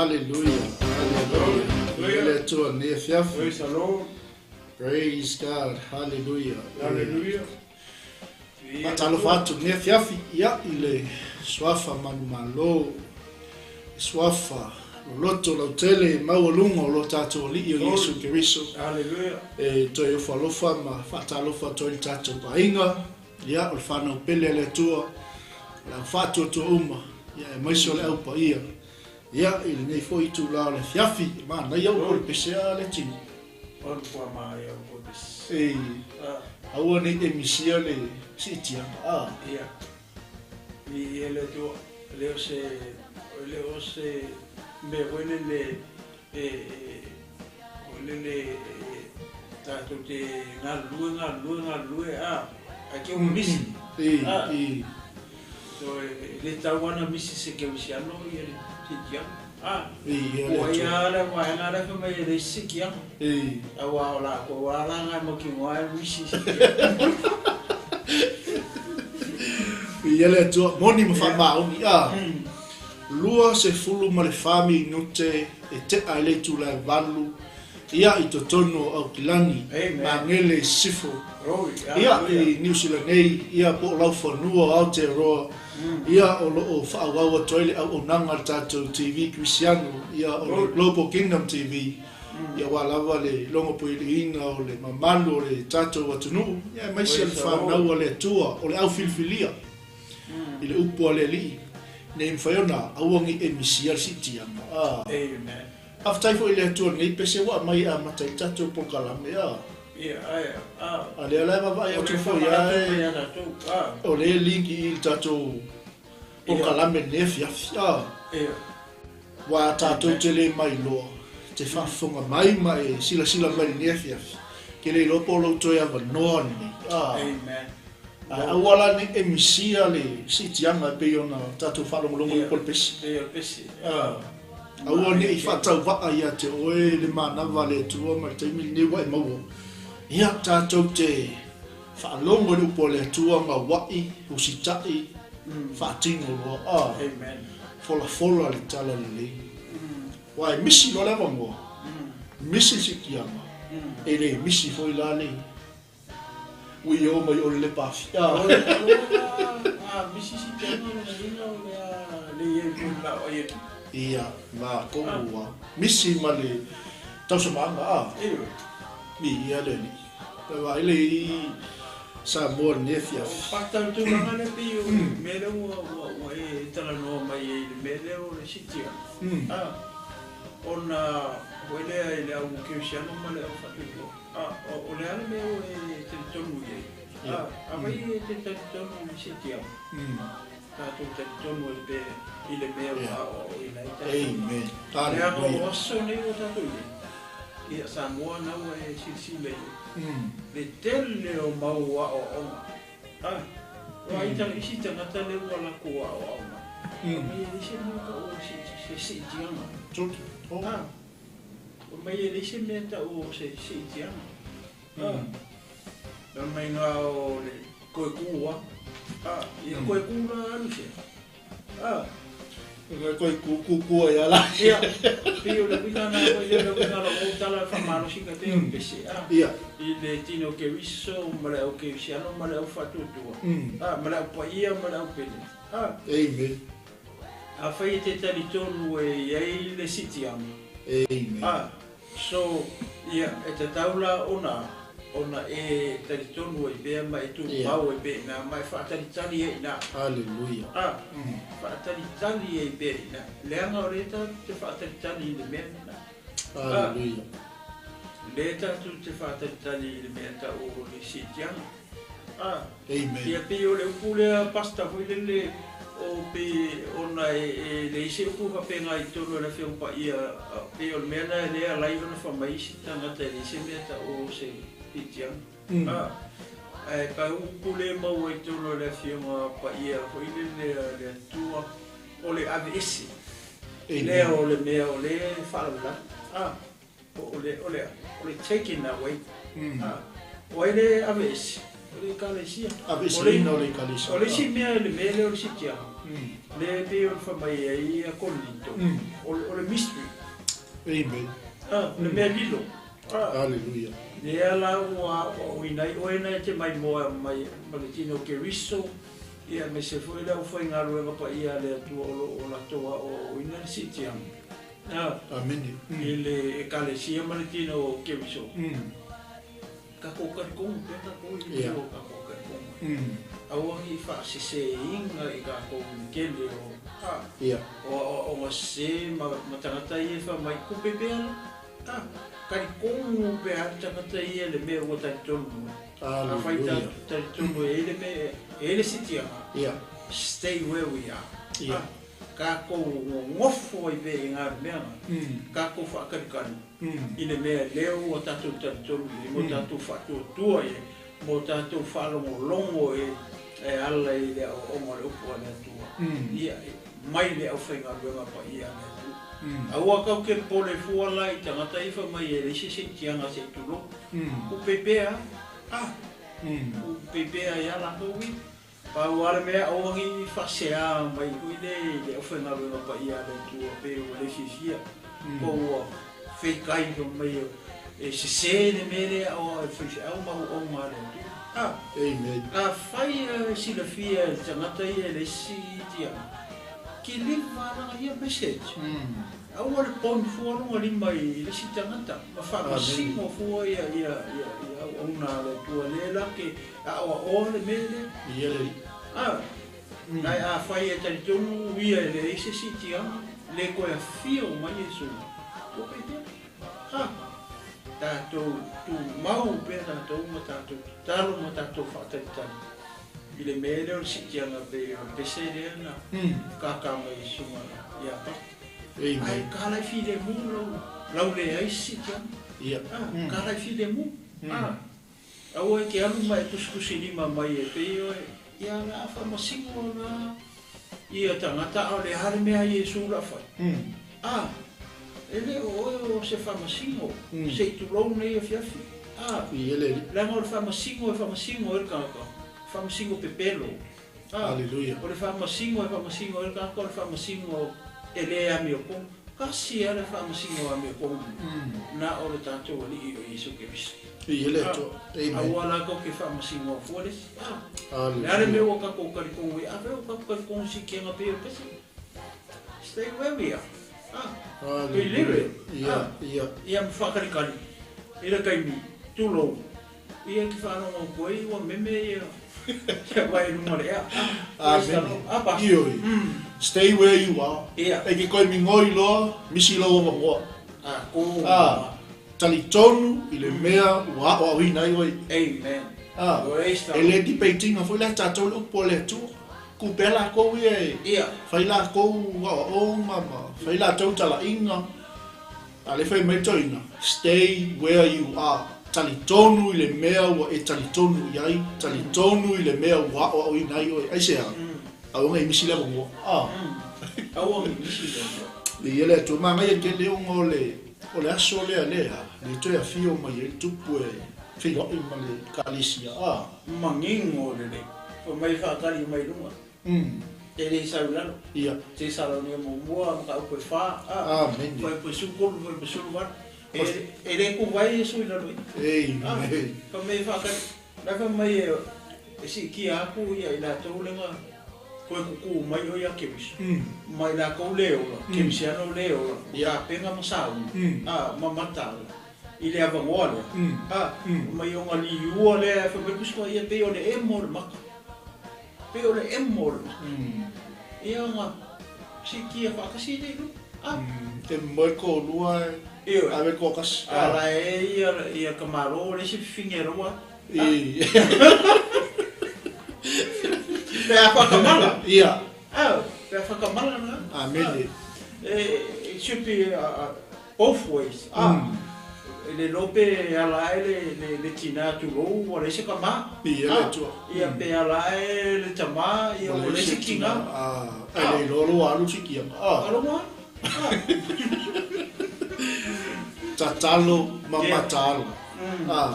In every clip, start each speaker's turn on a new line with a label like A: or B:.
A: Hallelujah. Hallelujah.
B: Hallelujah.
A: Le Atua i lenei afiafi.
B: Praise the Lord.
A: Praise God. Hallelujah.
B: Hallelujah.
A: Faatalofa atu i lenei afiafi, ia, i le suafa manumalo, le suafa loloto lautele maualuga o lo tatou Alii o Iesu Keriso.
B: Hallelujah.
A: E toe ofo alofa ma faatalofa atu ai le tatou aiga, ia, o le fanau pele a le Atua, o le au faatuatua uma, ia, aemaise o le au paia, ia, i lenei foi itulā o le afiafi. E manaia upu o le pese a le tino. E aua ne i e misia le siitiaga. A.
B: Ia. Viia le Atua. E le o se, e le o se mea foi lele e, e, foi lele e, tatou te galulue, galulue, galulue, a, ae te ua misi.
A: E, e.
B: So e le tatau lava ona misi se kerisiano ia le siitiaga. A,
A: Viia le
B: po ai
A: Atua.
B: lava le vaega lea fai mai e leai se siitiaga. Aua o latou lava la na e mautinoa e misi siitiaga.
A: Viia le Atua, moni ma faamaoni. A, 24 minute e tea i le itula e 8, ia, i totonu o Aukilani,
B: Amen.
A: Magele i Sisifo.
B: Glory,
A: Ia,
B: hallelujah.
A: i Niu Sila nei, ia, po o laufanua o Aotearoa, ia, o lo o faaauau atu ai le auaunaga a le tatou TV Kerisiano, ia, o le
B: Glory.
A: Global Kingdom TV, ia, aua lava le logopuiuliina o le mamalu o le tatou atunuu, ia, aemaise le
B: Praise the
A: fanau
B: Lord.
A: a le Atua, o le au filifilia i le upu a le Alii, ina ia mafai ona aua ne i e misia le siitiaga. A.
B: Amen.
A: Faafetai foi i le Atua i lenei pese ua aumai e amata ai le tatou polokalame. A.
B: Ia, ae, a.
A: A lea la e vaavaai
B: O le
A: atu foi
B: faamanatu
A: lava
B: mai
A: e
B: ia tatou, a.
A: o lea e link i i le tatou polokalame i lenei afiafi. A.
B: Ia.
A: Aua tatou
B: Amen.
A: te le mailoa, te faafofoga mai ma e silasila mai i lenei afiafi, ke le iloa po o lou toe avanoa lenei. A.
B: Amen.
A: Ae aua la ne i e misia le siitiaga e pei ona tatou faalogologo i
B: Ia,
A: upu o le pese.
B: pei o le pese.
A: A. Aua ne i faatauvaa ia te oe le manava a le Atua ma le taimi lenei ua e maua. Ia, tatou te faalogo i le upu a le Atua, gauai, usitai, faatino loa. A.
B: Amen.
A: Folafola le tala lelei. Aua e misi loa le avanoa, misi le siitiaga, e le misi foi la le Ui o mai o le lepa afi.
B: O a misi siitiaga lona uiga o le a le i ai foi le laau ai atu.
A: Ia, ma koʻu ua misi ma le tausamaaga a.
B: Ioe.
A: Viia le Alii. Toe vaai le i Samoa i lenei afiafi.
B: O patau le tulaga lea pei o le mea lea ua ua ua e talanoa mai ai i le mea lea o le siitiaga. A, ona foi lea i le au kerisiano ma le au faatuatua. A, o le a le mea ua e talitonu i ai? A, afai e te talitonu i le siitiaga, tatou talitonu ai pea i le mea ua aoaoina ai tatou.
A: Amen.
B: Leaga o
A: Hallelujah.
B: aso nei ua tatou i ai, ia Samoa na ua e silasila i ai, le tele o mau aoaoga. A, o ai isi tagata lea ua latou aoao mai, mai e leai se mea tau o se siitiaga.
A: Tutu. Oh.
B: A, mai e leai se mea tau o se siitiaga. A, na mai ngā o le koe kū a. A, ia koe kū la alu se. A.
A: Koe kū kū kū ai ala.
B: Ia, pei o le uiga na koe lea, le uiga la ou tala faamalosi ka te o pese. A,
A: Ia.
B: i le tino keriso ma le au kerisiano ma le au faatuatua. A, ma le au paia ma le au pele. A.
A: Amen.
B: Afai e te talitonu e i ai le siitiaga.
A: Amen.
B: A, so, ia, e tatau la ona, ona e talitonu ai pea ma e tumau ai pea i ina, ma e faatalitali ai i ina.
A: Hallelujah.
B: A, faatalitali ai pea i ina. Leaga o lea tatou te faatalitali i le mea lena.
A: Hallelujah.
B: A, lea tatou te faatalitali i le mea tau o le siitiaga. A,
A: Amen.
B: ia pei o le upu lea pastor foi lele, o pei ona e leai se upu faapena i totonu o le Afioga Paia, pei o le mea lena lea e ala ai ona fai mai isi tagata e leai se mea tau o se siitiaga. A, ae pau upu lea e maua i totonu o le Afioga Paia foi lele a le Atua, o le aveese.
A: Amen.
B: Lea o le mea o lea e faalavelave. A, o le, o le, o le taken away. A, o ai le aveese? O le Ekalesia.
A: Aveeseina o le Ekalesia.
B: O le isi mea i le mea lea o le siitiaga, lea e pei ona fai mai ai ia Korinito, o le mystery.
A: Amen.
B: O le mea lilo.
A: Hallelujah.
B: Lea la ua aoaoina ai oe na e te maimoa mai ma le tino o Keriso, ia aemaise foi le aufaigaluega paia a le Atua o lo o latou aoaoina le siitiaga.
A: Amene.
B: I le Ekalesia ma le tino o Keriso. Takou talikonu pea takou i le o takou talikonu. Aua ne i faaseseina i takou i le tele o o aoaoga sese ma tagata ia e fai mai, Kupe pea la. A, talikonu pea le tagata ia i le mea ua talitonu ai. Afai tatou te talitonu e i ai le mea, e i ai le sitiaga, stay where we are. A, takou nonofo ai pea i galumeaga, takou faatalikali. I le mea lea ua tatou talitonu i ai, ma o tatou faatuatua i ai, ma o tatou faalogologo i ai e ala i le aoaoga o le upu a le Atua, ia, mai le aufaigaluega paia a le Atua. Aua kau ke pole fua la i tagata ia fai mai e leai se seitiaga se i tulou. U pepea a, u pepea ia latou ia. Pau lava le mea, aua ne i faasea mai foi le i le aufaigaluega paia a le Atua pe ua le fiafia, po ua feikai fai mai e sese le mea lea o e faifeau ma auauna a le Atua. A,
A: Amen.
B: Afai e silafia e le tagata ia e le isi tiaga, kiliva lana ia message. Aua le poni fua lona lima i le isi tagata ma faamasino fua ia ia ia auauna a le Atua lea la ke aoaoa le mea lea.
A: Ia le.
B: A, ae afai e talitonu ia e leai se siitiaga, le toe afio mai Iesu, ua pepea. A, tatou tumau pea tatou ma tatou tatalo ma tatou faatalitali i le mea lea o le siitiaga pei o le pese lea na kaka mai e Susuga ia Pasta. Ae kalai filemu lau lau leai se siitiaga.
A: Ia.
B: A, kalai filemu. A, Aua e te alu ma e tusitusi lima mai e pei oe ia la faamasino la ia tagata a o le a le mea a Iesu la fai? A, e le o oe o se faamasino se i tulou nei afiafi. A, leaga o le faamasino e faamasino ai le tagata, faamasino pepelo. A, o le faamasino e faamasino ai le tagata o le faamasino e le amiotonu. Tasi lava le faamasino amiotonu na o le tatou Alii o Iesu Keriso. Aua la tou te faamasinoa fua le isi. A, le a le mea ua tatou talitonu ai? Afai ua tatou talitonu i sikiaga pei o le pese. Stay where we are. A, believe it. A, ia ma faatalikali i le taimi, tulou. Ia te faalogo atu ai ua meme ia ia vae i luga o le ea.
A: Amene. Ioe. Stay where you are.
B: Ia.
A: E ke koe migoi loa, misi lou avanoa.
B: A, ko.
A: A, talitonu i le mea ua aoaoina ai oe.
B: Amen.
A: A, e le debating-a foi la tatou le upu a le Atua. Ku pea lakou ia e
B: Ia.
A: fai lakou aoaoga ma fai latou talaiga. A le fai mai le toeaina, Stay where you are, talitonu i le mea ua e talitonu i ai, talitonu i le mea ua aoaoina ai oe. Aisea? Aua ne i misi le avanoa. A.
B: Aua ne i misi le avanoa.
A: Viia le Atua. Manaia tele ona o le, o le aso lea lea, le toe afio mai ai le Tupu e feiloai ma le Ekalesia. A.
B: Manino lelei. Fai mai faatali mai luga. E le sau i lalo.
A: Ia.
B: Tesalonia muamua, mataupu e fa, a.
A: Amene.
B: Fuaiupu e 13, fuaiupu e 18. E, e le kuva ai Iesu i lalo i.
A: Amen.
B: Fai mai e faatali. La fai mai e, e siitia atu ia i latou le na toe kukū mai o ia Keriso. Ma i latou le ola, Kerisiano le ola,
A: Ia.
B: tapena ma sauni, a, ma mataala i le avanoa lea. A, mai o na liua lea e fai mai le Tusi ia pei o le emo o le maka. Pei o le emo o le maka. Ia ona siitia faatasi lea i luga. A.
A: E moe toalua e
B: Ioe.
A: ave toatasi.
B: A la e ia ia ka malo le isi fifine e loa.
A: I.
B: Pe a whakamala.
A: Ia.
B: A, pe a whakamala na.
A: Amene.
B: E, it should be both ways. A, e le iloa pe ala ae le, le, le tina tulou ua leai se tama.
A: Ia le Atua.
B: Ia pe ala ae le tama ia ua leai se tina.
A: A, e le iloa lou alu sikiaga. A.
B: Alo ma. A.
A: Tatalo ma mataala. A.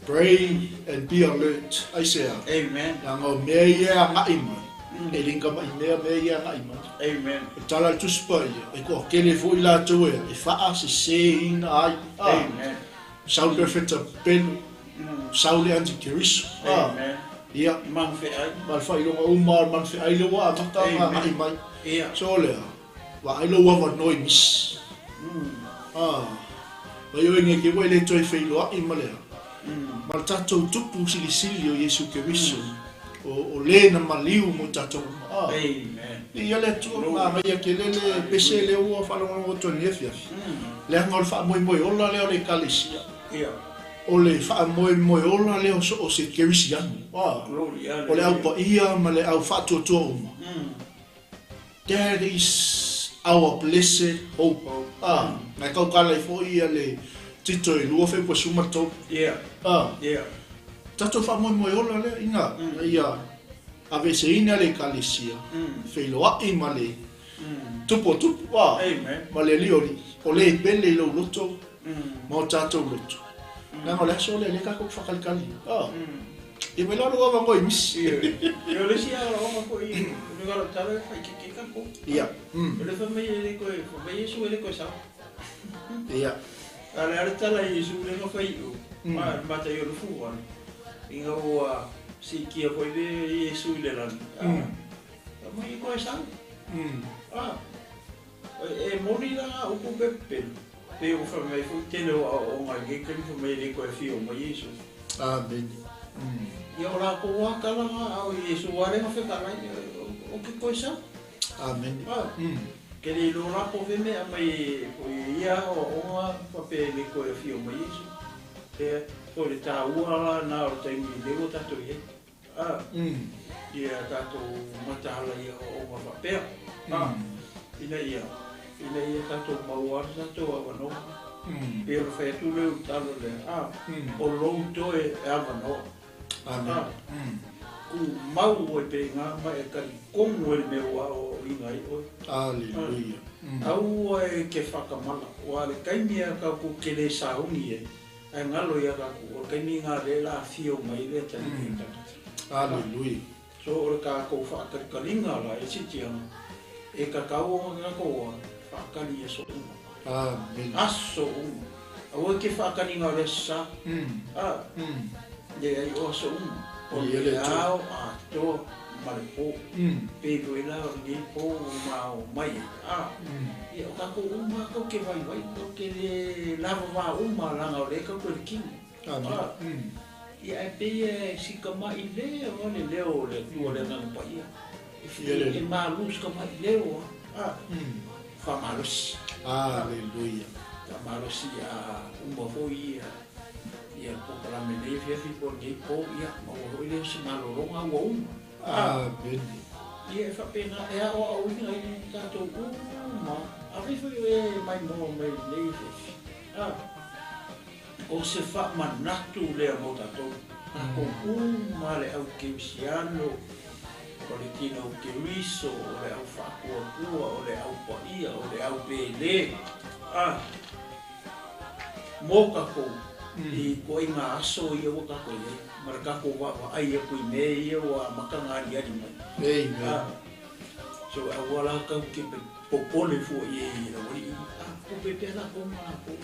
A: Pray and be alert. Aisea?
B: Amen.
A: Leaga o mea ia e agai mai, e le ingamai mea mea ia e agai mai.
B: Amen.
A: O le tala a le Tusi Paia, e toatele foi latou e faaseseina ai.
B: Amen.
A: Sau le perofeta pepelo, sau le antikeriso.
B: Amen.
A: Ia.
B: Manufeai.
A: Ma le faailoga uma o le manufeai lea ua amata ona agai mai.
B: Ia.
A: So lea, vaai lou avanoa i misi. Mai oe nei te ua e le toe feiloai ma le a? Ma le tatou Tupu Silisili o Iesu Keriso, o le na maliu mo tatou uma. Viia le Atua, manaia tele le pese lea ua faalogologo atu ai i lenei afiafi. Leaga o le faamoemoe ola lea o le Ekalesia. O le faamoemoe ola lea o so o se Kerisiano. O le Au Paia ma le Au Faatuatua uma. That is our blessed hope. Ah, ngai kau kala i foi ia le Tito e lua fe kua suma tolu. Ah. Tatou faamoemoe ola lea ina ia aveeseina le Ekalesia, feiloai ma le tupu o tupu, ah, ma le alii o alii, o le pele i lou loto ma o tatou loto. Leaga o le aso lea, lea tatou te faakalikali. Ah. Ia mai la lou avanoa i misi.
B: Ia, o le isi aoaoga foi o le galo tala e faaitiitia tatou.
A: Ia.
B: O le fai mai e le toe, fai mai Iesu e le toe sau.
A: Ia.
B: A o le a le tala a Iesu lea na fai i o, ma le matai o le fua, ina ua siitia foi le Iesu i le lagi, fai mai e toe sau. E moni la ngā upu pepelo, pei ua fai mai foi tele o aoaoga i lenei taimi fai mai e le toe afio mai Iesu.
A: Amene.
B: Ia o latou lava tala na a o Iesu lava lea na fetalai, o ke toe sau.
A: Amene.
B: Ke le iloa la po o fea mea e aumai foi e ia aoaoga faapea e le toe afio mai Iesu. Ea, foi le taua la na o le taimi lea ua tatou i ai. A, ia tatou mataala i aoaoga faapea, a, ina ia, ina ia tatou maua le tatou avanoa. Pei ona fai atu lea o le tala lea, a, o lou toe avanoa.
A: A,
B: tumau ai pea i ina ma e talitonu ai i le mea ua aoaoina ai oe.
A: Aleluia.
B: Aua e te whakamala, aua le taimi a tatou te le sauni ai, Ae galo ia tatou, o le taimi lena lea la afio mai ai le Atalii i tagata.
A: Aleluia.
B: So o le tatou faakalikaliga la e sitiaga, e tatau ona tatou a faakali i aso uma.
A: Amen.
B: Aso uma. Aua ke faakaliga o le aso sa. A. Leai o aso uma. O le ao atoa ma le po. Pei foi la o lenei po ua mao mai ai. A. Ia o tatou uma lava tatou te vaivai, tatou te le lavava uma leaga o lea tatou te le kino.
A: A.
B: Ia ae pei e sikamai leo le leo o le Atua le Agaga Paia. E malu sikamai leo a. Faamalosi.
A: Aleluia.
B: Faamalosi a uma foi ia ia le polokalame nei afiafi po o lenei po, ia maua foi lea o se malologa ua uma.
A: Amene.
B: Ia e faapena e aoaoina ai tatou uma, afai foi o e maimoa mai lenei afiafi, a, o se faamanatu lea mo tatou, tatou uma le au kerisiano, o le tino keriso, o le au faatuatua, o le au paia, o le au pele, a, mo tatou i ituaiga aso ia ua tatou i ai, ma le tatou vaavaai atu i mea ia ua amata ona aliali mai.
A: Amen.
B: So e aua la tatou te popole fua i ai i le aualii, a pupe pea latou ma latou.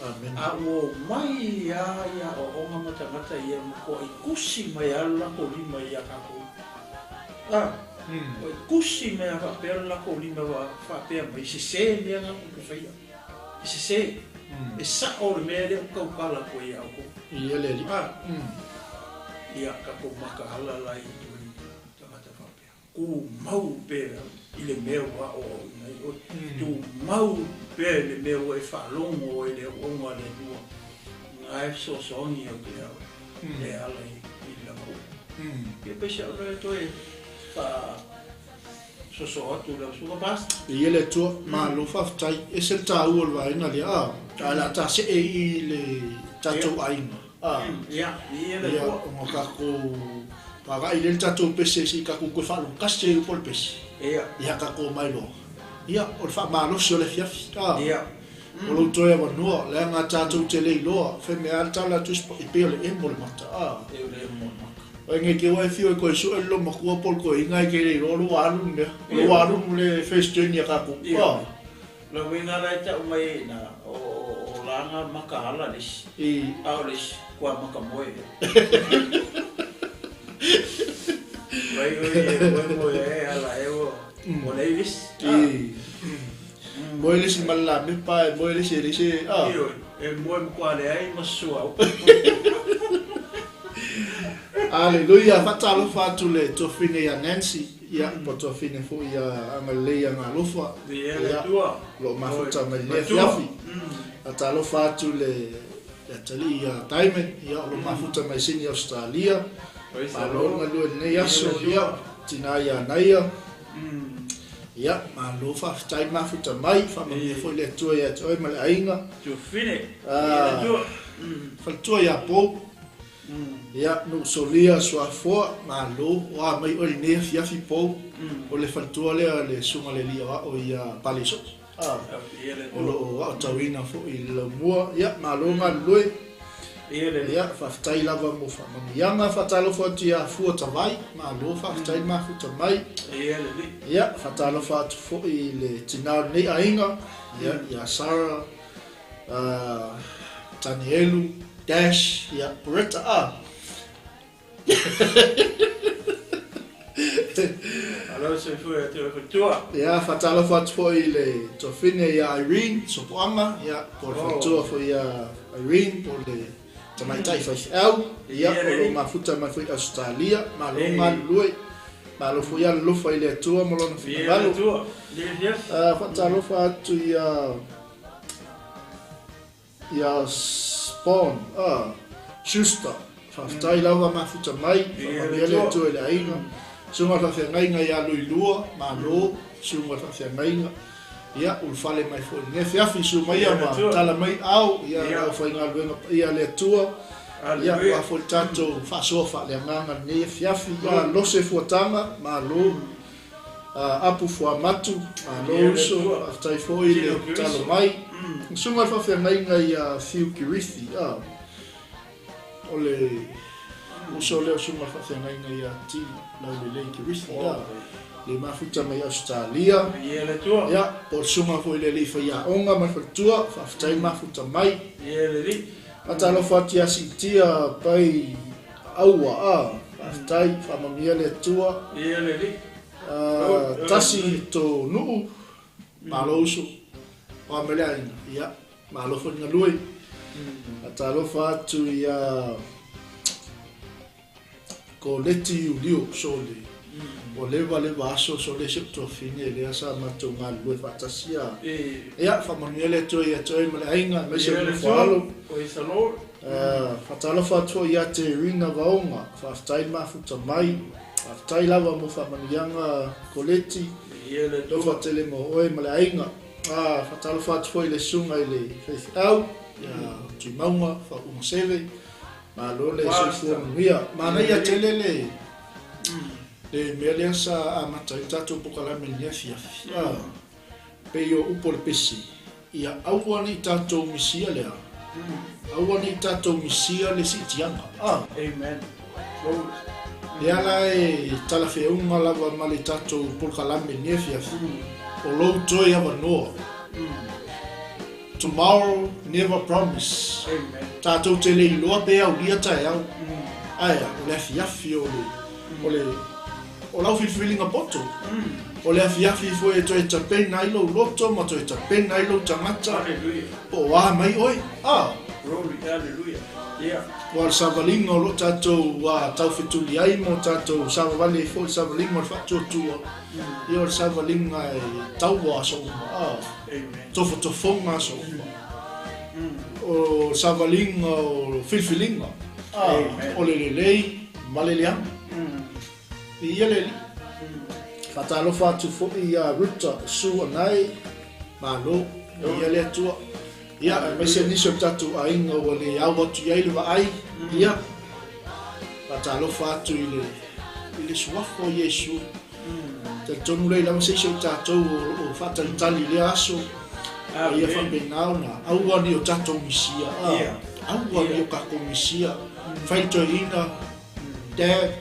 A: Amen.
B: A ua omai lava i aoaoga ma tagata ia matuai tusi mai lava le latou lima ia tatou. Matuai tusi mai lava faapea le latou lima faapea mai, sese mea na tatou te faia. E sese, e sao le mea lea ua tautala atu ai ia outou.
A: Ia le alii.
B: Ia tatou mataala la i tagata faapea. Tumau pea i le mea ua aoaoina ai oe. Tumau pea i le mea ua e faalogo ai i le auauna a le Atua, na e fesoasoani atu ia oe e ala i lana upu. Ia peiseai o lea toe faa. Soso atu lau suka bas.
A: Ia le Atua, malo faafetai. Ese le taua o le vaega lea, a, ae o le a ta see i le tatou aiga, a.
B: Ia, ia le
A: Atua. Ia, ona tatou agai lea i le tatou pese se i tatou toe faalogotasi ai po o le pese.
B: Ia.
A: Ia tatou omai loa. Ia, o le faamalosi o le afiafi, a.
B: Ia.
A: O lou toe avanoa, leaga tatou te le iloa, fai mea a le tala a Tusi Paia, e pei o le emo o le mata, a.
B: E o le emo o le mata.
A: Ai nei te ua e fiu e toe sue le loomatua po o le toeaina e te le iloa lou alu le mea, o lou alu le first journey a tatou, a.
B: O le uiga la e tau mai ai i ina, o laga makaala le isi, a o le isi, kua makamoe ea. Vai oi e moemoe ai ala e ua leai le isi.
A: Moe le isi ma le lamepa, e moe le isi e leai se, a.
B: Ioe, e moe matua leai ma suauu.
A: Aleluia! Faatalofa atu le tuafine ia Nancy, ia, po o tuafine foi ia Agalelei Agalofa, ia, o lo o mafuta mai lenei afiafi. Faatalofa atu le atalii ia Diamond, ia, o lo o mafuta mai Sydney, Australia. Malo galue i lenei aso, ia, tina ia Naia. Ia, malo faafetai mafuta mai, faamanuia foi le Atua ia te oe ma le aiga. Faletua ia Pou. Ia, nuu solia Suafoa, malo, o a mai oe i lenei afiafi Pou, o le faletua lea le susuga i le alii aoao ia Palesoo, a, o lo o aotauina foi i le laumua, ia, malo galulue, ia, faafetai lava mo faamanuiaga, faatalofa atu ia Fua Tavai, malo, faafetai le mafuta mai, ia, faatalofa atu foi i le tina o lenei aiga, ia, ia Sarah, Tanielu, Dash, ia, Poreta, a.
B: Alo soifua ia te oe faletua.
A: Ia, faatalofa atu foi i le tuafine ia Irene Sopoaga, ia, po o le faletua foi ia Irene, po o le tamaitai faifeau, ia, o lo o mafuta mai foi i Ausetalia, malo galulue, malo foi alolofa i le Atua ma Lona finagalo. Faatalofa atu ia Ia Spawn, a, Schuster, faafetai lava mafuta mai, faamanuia le Atua i le aiga, susuga i le faafeagaiga ia Luilua, malo, susuga i le faafeagaiga, ia, ulufale mai foi i lenei afiafi, susu mai ia ma tala mai ao, ia, le aufaigaluega paia a le Atua, ia, aua foi le tatou faasoa faaleagaga i lenei afiafi, ia, lose fuataga, malo. Apu Fuamatu, malo uso, faafetai foi le tatalo mai. Susuga i le faafeagaiga ia Fiu Kirithi, o le uso lea o susuga i le faafeagaiga ia Tili Laulelei Kirithi, le mafuta mai Ausetalia. Ia, po o le susuga foi i le alii faiaoga ma le faletua, faafetai le mafuta mai. Faatalofa atu ia Siitia Pai Aua, faafetai, faamanuia le Atua. Tasi to nuu, malo uso, o a mai le aiga, ia, malo foi le galue. Faatalofa atu ia Koleti Iulio Sole, ua leva leva aso sole si ou tuafine lea sa matou galulue faatasi a. Ia, faamanuia le Atua ia te oe ma le aiga, aemaise o le nofo alo. Faatalofa atu foi ia te Rina Vaoga, faafetai le mafuta mai. Faafetai lava mo faamanuiaga Koleti, alofa tele mo oe ma le aiga. Faatalofa atu foi i le susuga i le faifeau ia Tuimauga Faauuga Seve, malo le soifua manuia. Manaia tele le le mea lea sa amata ai le tatou polokalame i lenei afiafi. Pei o upu o le pese, ia aua ne i tatou misia le a? Aua ne i tatou misia le siitiaga.
B: Amen. Glory.
A: Lea la e talafeauga lava ma le tatou polokalame i lenei afiafi, o lou toe avanoa. Tomorrow never promise.
B: Amen.
A: Tatou te le iloa pe aulia taeao. Ae a, o le afiafi o le, o le, o lau filifiliga poto. O le afiafi foi e toe tapena ai lou loto ma toe tapena ai lou tagata.
B: Hallelujah.
A: Po o a mai oe. A.
B: Glory, hallelujah. Yeah.
A: Ua o le savaliga o lo o tatou taufetuli ai ma o tatou savavali ai foi le savaliga o le faatuatua. Ia o le savaliga e taua aso uma. A.
B: Amen.
A: Tofotofoga aso uma. O le savaliga o filifiliga. A. O le lelei ma le leaga. Viia le Alii. Faatalofa atu foi ia Ruta Sue Anae, malo, viia le Atua. Ia, aemaise nisi o tatou aiga ua le ao atu i ai le vaai, ia, faatalofa atu i le, i le suafa o Iesu. Talitonu leai lava se isi o tatou o lo o faatalitali i lea aso. A ia faapena ona aua ne i o tatou misia, a, aua ne i o tatou misia. Fai le toeaina, Dad,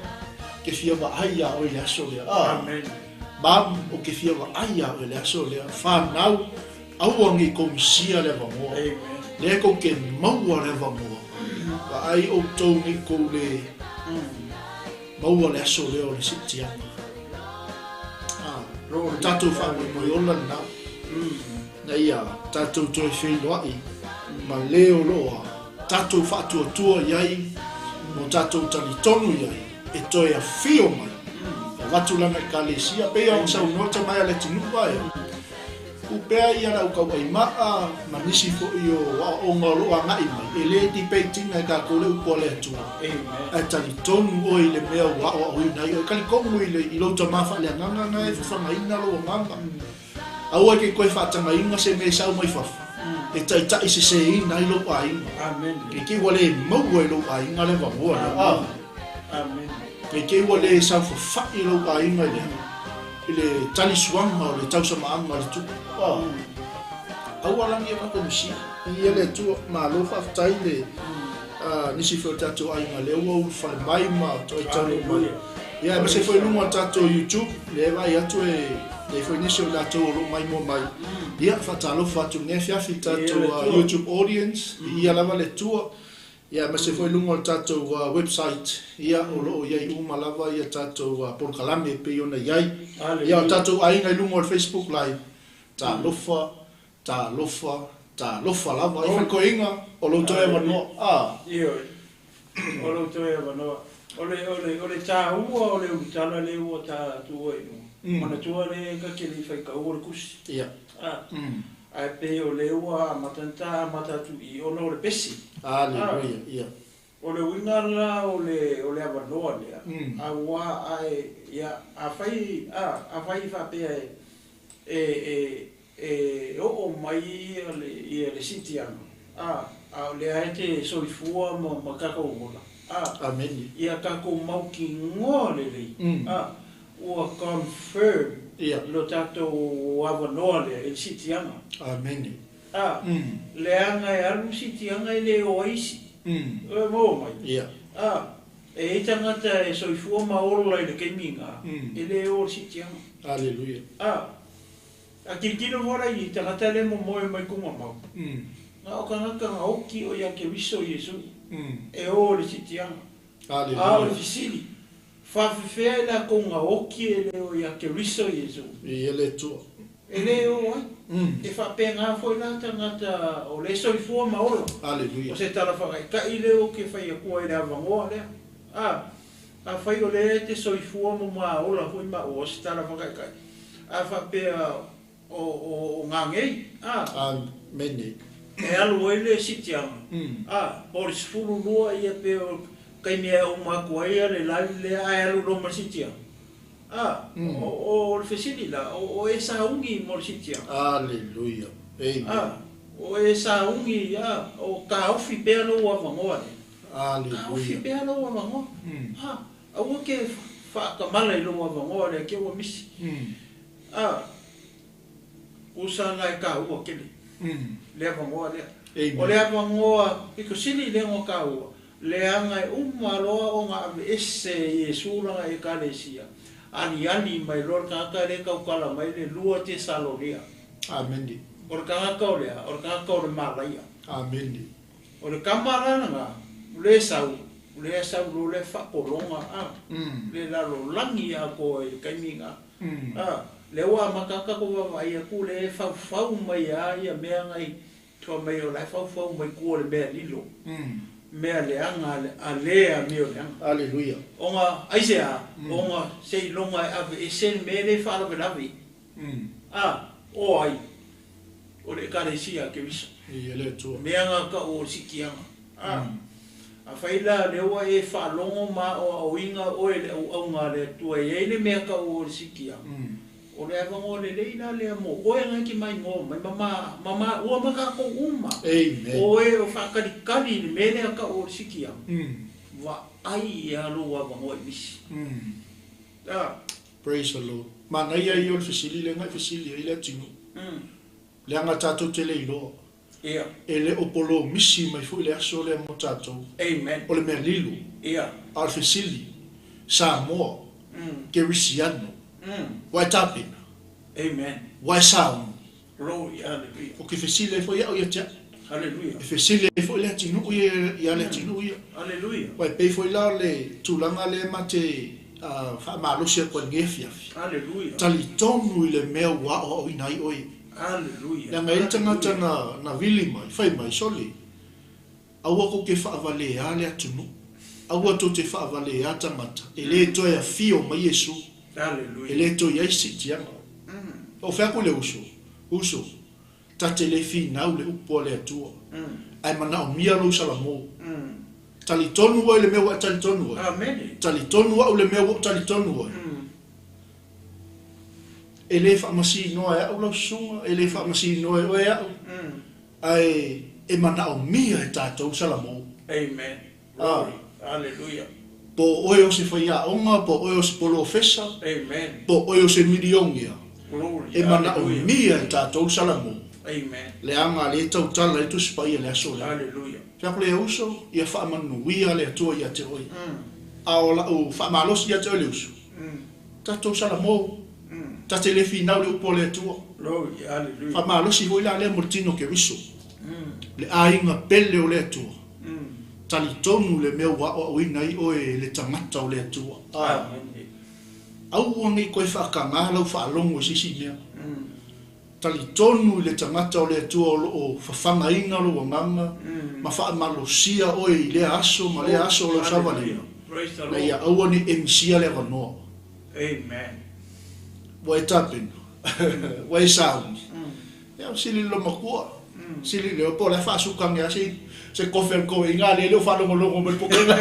A: ke fia vaai iā oe i le aso lea. A, Mom, ou te fia vaai iā oe i le aso lea. Fanau, aua ne i tou misia le avanoa. Lea tou te maua le avanoa. Vaai outou ne i tou le maua le aso lea o le siitiaga. A, o le tatou faamoemoe ola lena. Ina ia tatou toe feiloai ma le o lo o tatou faatuatua i ai ma o tatou talitonu i ai e toe afio mai e avatu lana Ekalesia. Pei ona saunoa tamae a le atunuu ae tuu pea ia le aukauaimaa ma nisi foi o aoaoga o lo o agai mai, e le debate ina e tatou le upu a le Atua, ae talitonu oe i le mea ua aoaoina ai oe. Talitonu i lou tama faaleagaga na e fafagaina lou agaga. Aua e te toe faatagaina se mea e sau mai fafo e taitai seseina ai lou aiga. Ne i te i ua le maua e lou aiga le avanoa lea. Ne i te i ua le saofafai lou aiga i le talisuaga o le tausamaaga a le Tupu. Aua la ne i avatu misia. Viia le Atua. Malo faafetai i le nisi foi o tatou aiga lea ua ulufale mai ma toe taunuu mai. Ia aemaise foi i luga o le tatou YouTube, lea e vaai atu e i ai foi nisi o i latou o lo o maimoa mai. Ia, faatalofa atu i lenei afiafi i le tatou YouTube audience, viia lava le Atua. Ia aemaise foi i luga o le tatou website, ia o lo o i ai uma lava ia tatou polokalame e pei ona i ai. Ia o tatou aiga i luga o le Facebook Live, talofa, talofa, talofa lava. I falekoiga, o lou toe avanoa. Ah.
B: Ioe, o lou toe avanoa. O le, o le, o le taua o le ulutala lea ua ta tuua i luga, manatua lea ta te le i faitaua le tusi.
A: Ia.
B: Ah. Ae pei o lea ua amata ona ta amata atu i i ona o le pese.
A: Aleluia. Ia.
B: O le uiga la o le, o le avanoa lea, aua a e, ia, afai, a, afai faapea e, e, e, e oo mai ia le, ia le siitiaga, a, a o lea e te soifua ma, ma tatou ola, a,
A: Amene.
B: ia tatou mautinoa lelei, a, ua confirm
A: Ia.
B: lo tatou avanoa lea i le siitiaga.
A: Amene.
B: A, leaga e alu siitiaga e le o ai isi. E maua mai?
A: Ia.
B: A, e i ai tagata e soifua ma ola i le taimi lena, e le o i le siitiaga.
A: Aleluia.
B: A, a tilotilo foi la i tagata lea e momoe mai tugamau, na o tagata na oti o ia Keriso Iesu e o i le siitiaga. A o le fesili, faafefea i latou na oti e le o ia Keriso Iesu?
A: Viia le Atua.
B: E le o ai. E faapena foi la tagata o lea e soifua ma ola.
A: Aleluia.
B: O se tala faataitai lea ou te fai atua i le avanoa lea. A, afai o lea e te soifua ma ma ola foi ma o se tala faataitai. A faapea o, o, o gagei, a.
A: Amene.
B: E alu ai le siitiaga, a, po o le 12 ia pe o taimi e uma atu ai le live lea ae alu loa ma le siitiaga. A, o, o le fesili la, o, o e sauni mo le siitiaga.
A: Aleluia. Amen.
B: A, o e sauni, a, o taofi pea lou avanoa lea. Taofi
A: Aleluia.
B: pea lou avanoa. A, aua ke faatamala i lou avanoa lea ke ua misi. A, usa la e taua tele le avanoa lea.
A: Amen.
B: O le avanoa pito sili lea ona taua, leaga e uma loa ona aveese Iesu lana Ekalesia, aliali mai loa le tagata lea e tautala mai le 2 Tesalonia.
A: Amene.
B: O le tagata o lea, o le tagata o le malaia.
A: Amene.
B: O le tama la lena, o le sau, o lea sau loa lea faapologa, a, le lalolagi atoa i le taimi lena. A, lea ua amata atu tatou vaavaai atu lea e faufau mai lava ia mea nai fai mai o la e faufau mai tua o le mea lilo, mea leaga a le amio leaga.
A: Aleluia.
B: Ona aisea, ona seiloga e aveese le mea lea e faalavelave. A, o ai? O le Ekalesia a Keriso.
A: Viia le Atua.
B: Mea na tau o le siitiaga. A, afai la lea ua e faalogo ma aoaoina oe i le auauna a le Atua e i ai le mea tau o le siitiaga, o le avanoa lelei la lea mo oe na e te maimoa mai ma ma, ma maua ma tatou uma.
A: Amen.
B: O e o faakalikali i le mea lea tau o le siitiaga, vaai ia lou avanoa i misi. A.
A: Praise the Lord. Manaia ia o le fesili lea na e fesili ai le atunuu. Leaga tatou te le iloa.
B: Ia.
A: E le o polomisi mai foi le aso lea mo tatou.
B: Amen.
A: O le mea lilo.
B: Ia.
A: A o le fesili, Samoa, Kerisiano, ua e tapena?
B: Amen.
A: Ua e sauni?
B: Glory, hallelujah.
A: Ou te fesili ai foi au ia te au.
B: Hallelujah.
A: E fesili ai foi Leatinuu ia ia Leatinuu ia.
B: Hallelujah.
A: Ua e pei foi la o le tulaga lea ma te faamalosi atu ai i lenei afiafi.
B: Hallelujah.
A: Talitonu i le mea ua aoaoina ai oe.
B: Hallelujah.
A: Leaga e i ai le tagata na na vili mai, fai mai, Sole, aua tou te faavalea le atunuu, aua tou te faavalea tagata, e le toe afio mai Iesu,
B: Hallelujah.
A: e le toe i ai siitiaga. Ou fai atu i le uso, Uso, ta te le finau le upu a le Atua, ae manaomia lou salamo. Talitonu oe i le mea ua e talitonu ai.
B: Amene.
A: Talitonu au i le mea ua ou talitonu ai. E le faamasinoa e au lau susuga, e le faamasinoa e oe au, ae e manaomia e tatou salamo.
B: Amen. Glory. Hallelujah.
A: Po o oe o se faiaoga, po o oe o se polofesa,
B: Amen.
A: po o oe o se milionea,
B: Glory.
A: e manaomia e tatou salamo.
B: Amen.
A: Leaga lea e tautala ai Tusi Paia i le aso lea.
B: Hallelujah.
A: Fai atu lea, Uso, ia faamanuia le Atua ia te oe. A o lau faamalosi ia te oe le uso, tatou salamo, ta te le finau le upu a le Atua.
B: Glory. Hallelujah.
A: Faamalosi foi la lea mo le tino Keriso, le aiga pele o le Atua. Talitonu le mea ua aoaoina ai oe e le tagata o le Atua.
B: Amene.
A: Aua ne i toe faatagā lau faalogo i se isi mea. Talitonu i le tagata o le Atua o lo o fafagaina lou agaga ma faamalosia oe i lea aso ma lea aso o lau savaliga,
B: Praise the
A: ina
B: Lord.
A: ia aua ne i e misia le avanoa.
B: Amen.
A: Ua e tapena, ua e sauni. Ia, sili i le matua, sili i le po o le a faasuka ane lava se se kofe a le toeaina lea e le o faalogologo mai i le pokega.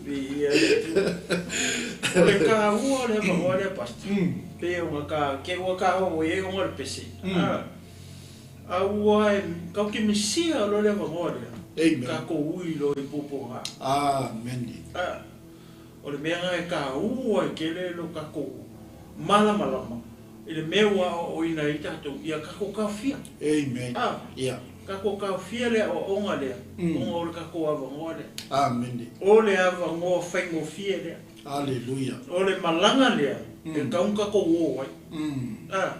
B: Viia le Atua. O le taua o le avanoa lea Pastor, pei ona ka, ke ua taua ua i ai ona o le pese. A, a ua e, kau ke misia loa le avanoa lea.
A: Amen.
B: Tatou ui loa i puapuaga.
A: Amene.
B: A, o le mea lena e taua ai tele lo tatou malamalama i le mea ua aoaoina ai tatou, ia tatou taofia.
A: Amen.
B: A,
A: Ia.
B: tatou taofia le aoaoga lea, ona o le tatou avanoa lea.
A: Amene.
B: O le avanoa faigofie lea.
A: Aleluia.
B: O le malaga lea e tatau ona tatou o ai. A,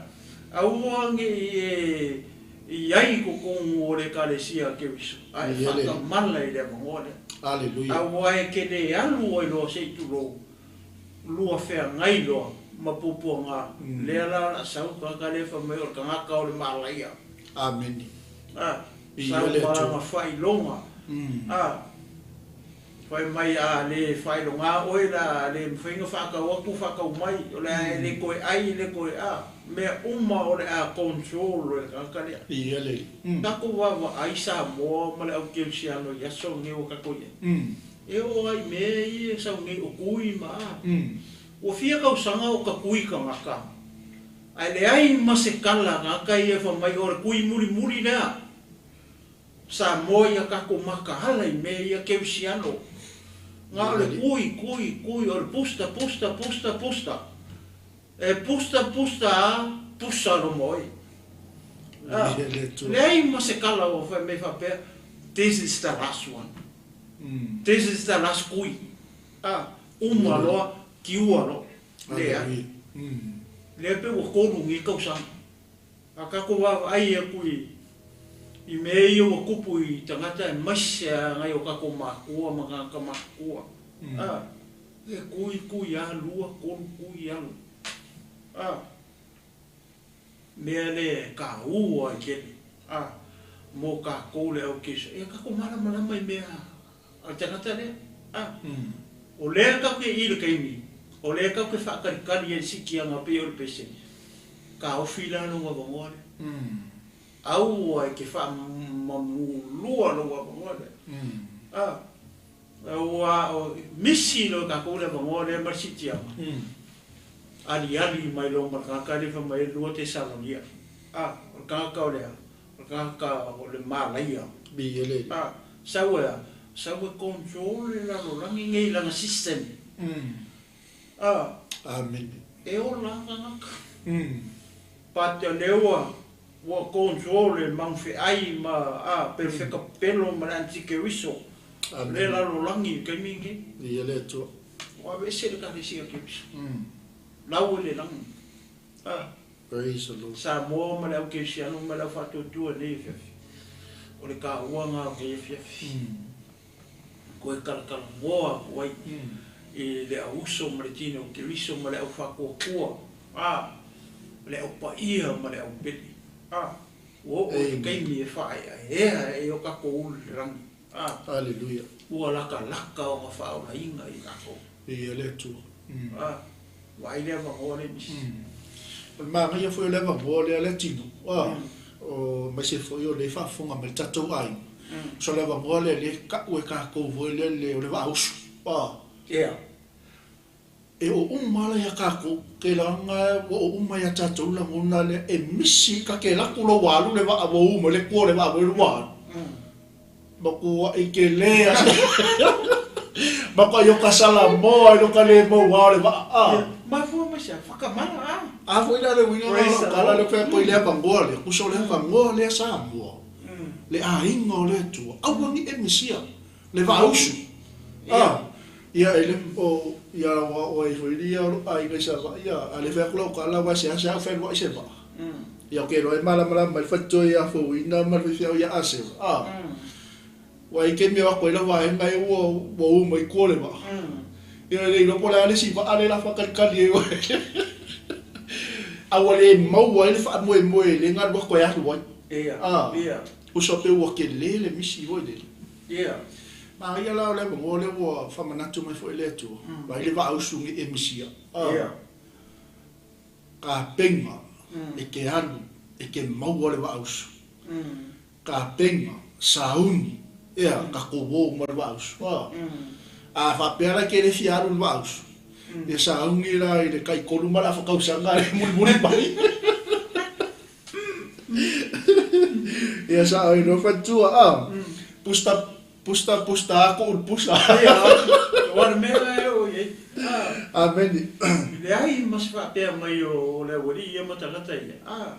B: aua ne i e i ai i totonu o le Ekalesia a Keriso, a e faatamala i le avanoa lea.
A: Aleluia.
B: Aua e te le alu ai loa se i tulou, lua feagai loa ma puapuaga, lea la o le a sau le tagata lea fai mai o le tagata o le malaia.
A: Amene.
B: A, sau ma lana faailoga. A, fai mai a le faailoga oe la, a le mafai ona faatau atu faatau mai, o le a e le toe ai, e le toe a, mea uma o le a control e le tagata lea.
A: Ia le.
B: Tatou vaavaai Samoa ma le au kerisiano i aso nei ua tatou i ai. E oo lava i mea ia e sau nei o kui ma a. Ua fia tausaga o ta kui tagata, ae leai ma se tala a tagata ia fai mai o le kui mulimuli lea. Samoa ia tatou mataala i mea ia kerisiano. Na o le kui, kui, kui, o le pusta, pusta, pusta, pusta. E pusta, pusta a, pusa loma oe. A, leai ma se tala ua fai mai faapea, this is the last one. This is the last kui. A, uma loa, kiua loa. Leai. Lea pei ua tolu nei tausaga. A tatou vaavaai atu i i mea ia ua tupu i tagata aemaise lava nai o tatou matua ma tagata matutua, a, e kui kui lava, lua, tolu kui alu, a, mea lea e taua ai tele, a, mo tatou le au Keriso, ia tatou malamalama i mea a le tagata lea, a, o lea tatou te i i le taimi, o lea tatou te faatalitali ai i le siitiaga pei o le pese, taofi la lou avanoa lea. Aua e te faamamulua lou avanoa lea. A, ua misi loa e tatou le avanoa lea ma le siitiaga, aliali mai loa ma le tagata lea fai mai e lua Tesalonia. A, o le tagata o le a? O le tagata o le malaia. A, sau e a? Sau e control le lalolagi nei i lana system. A,
A: Amene.
B: e ola lava tagata. But o lea ua. Ua control e Maungafeai ma a Perofeka Pelo ma le Antikeriso le lalolagi i le taimi lenei.
A: Viia le Atua.
B: Ua aveese le Ekalesia Keriso. Lau i le lagi. A.
A: Praise the Lord.
B: Samoa ma le au Kerisiano ma le au faatuatua i lenei afiafi. O le taua lena o lenei afiafi. Koe talatalanoa atu ai i le au uso ma le tino o Keriso ma le au faatuatua. A, le au paia ma le au pele. A, ua oo i le taimi e faaeaea ai o tatou ulu i le lagi. A,
A: Aleluia.
B: Ua latalata ona faaolaina i tatou.
A: Viia le Atua.
B: A, vaai le avanoa lea misi.
A: O le manaia foi o le avanoa lea le tino. A, o aemaise foi o lea e faafofoga mai le tatou aiga. So le avanoa lea lea e tau e tatou foi lea le o le vaausu. A.
B: Ea.
A: E oo uma la ia tatou, kelaga ua oo uma ia tatou lagona lea e misi ka ke laku lou alu le vaa ua u mai le kua o le vaa foi lea ua alu. Matuai tele a se matuai o ka salamoa i lo ka le maua o le vaa a.
B: Mafua mai se whakamana a.
A: A foi la le uiga na o lau tala lea fai atu ai le avanoa lea, tusa o le avanoa lea Samoa, le aiga o le Atua, aua ne i e misia le vaausu. A, ia e le, o, ia ua o ai foi ia o lou aiga i Savaii, ia, a le fai atu lau tala aua e seasea au fealuai se vaa. Ia ou te iloa e malamalama mai le faletua ia Fouina ma le faifeau ia Aseva. A, ua i ai taimi e o atu ai lau vaega ia ua, ua u mai tua le vaa. Ia e le iloa po o le a le isi vaa lea o le a faatalitali ai oe. A ua le maua ai le faamoemoe i le galu atu e alu ai. A, uso pei ua tele le misi foi lele.
B: Ia.
A: Manaia la o le avanoa lea ua faamanatu mai foi e le Atua, vaai le vaausu nei e misia.
B: Ia.
A: Kapega e te alu e te maua le vaausu. Kapega, sauni, ea, tatou o uma le vaausu. A faapea la e te le fia alu i le vaausu, ia sauni la i le tai 3 ma le afa tausaga e mulimuli mai. Ia sao i lou faletua a pusta pusta pusta aku ulu pusa.
B: Ia, aua o le mea lena e oo i ai.
A: Ameni.
B: Leai ma se faapea mai o le aualii ia ma tagata ia, a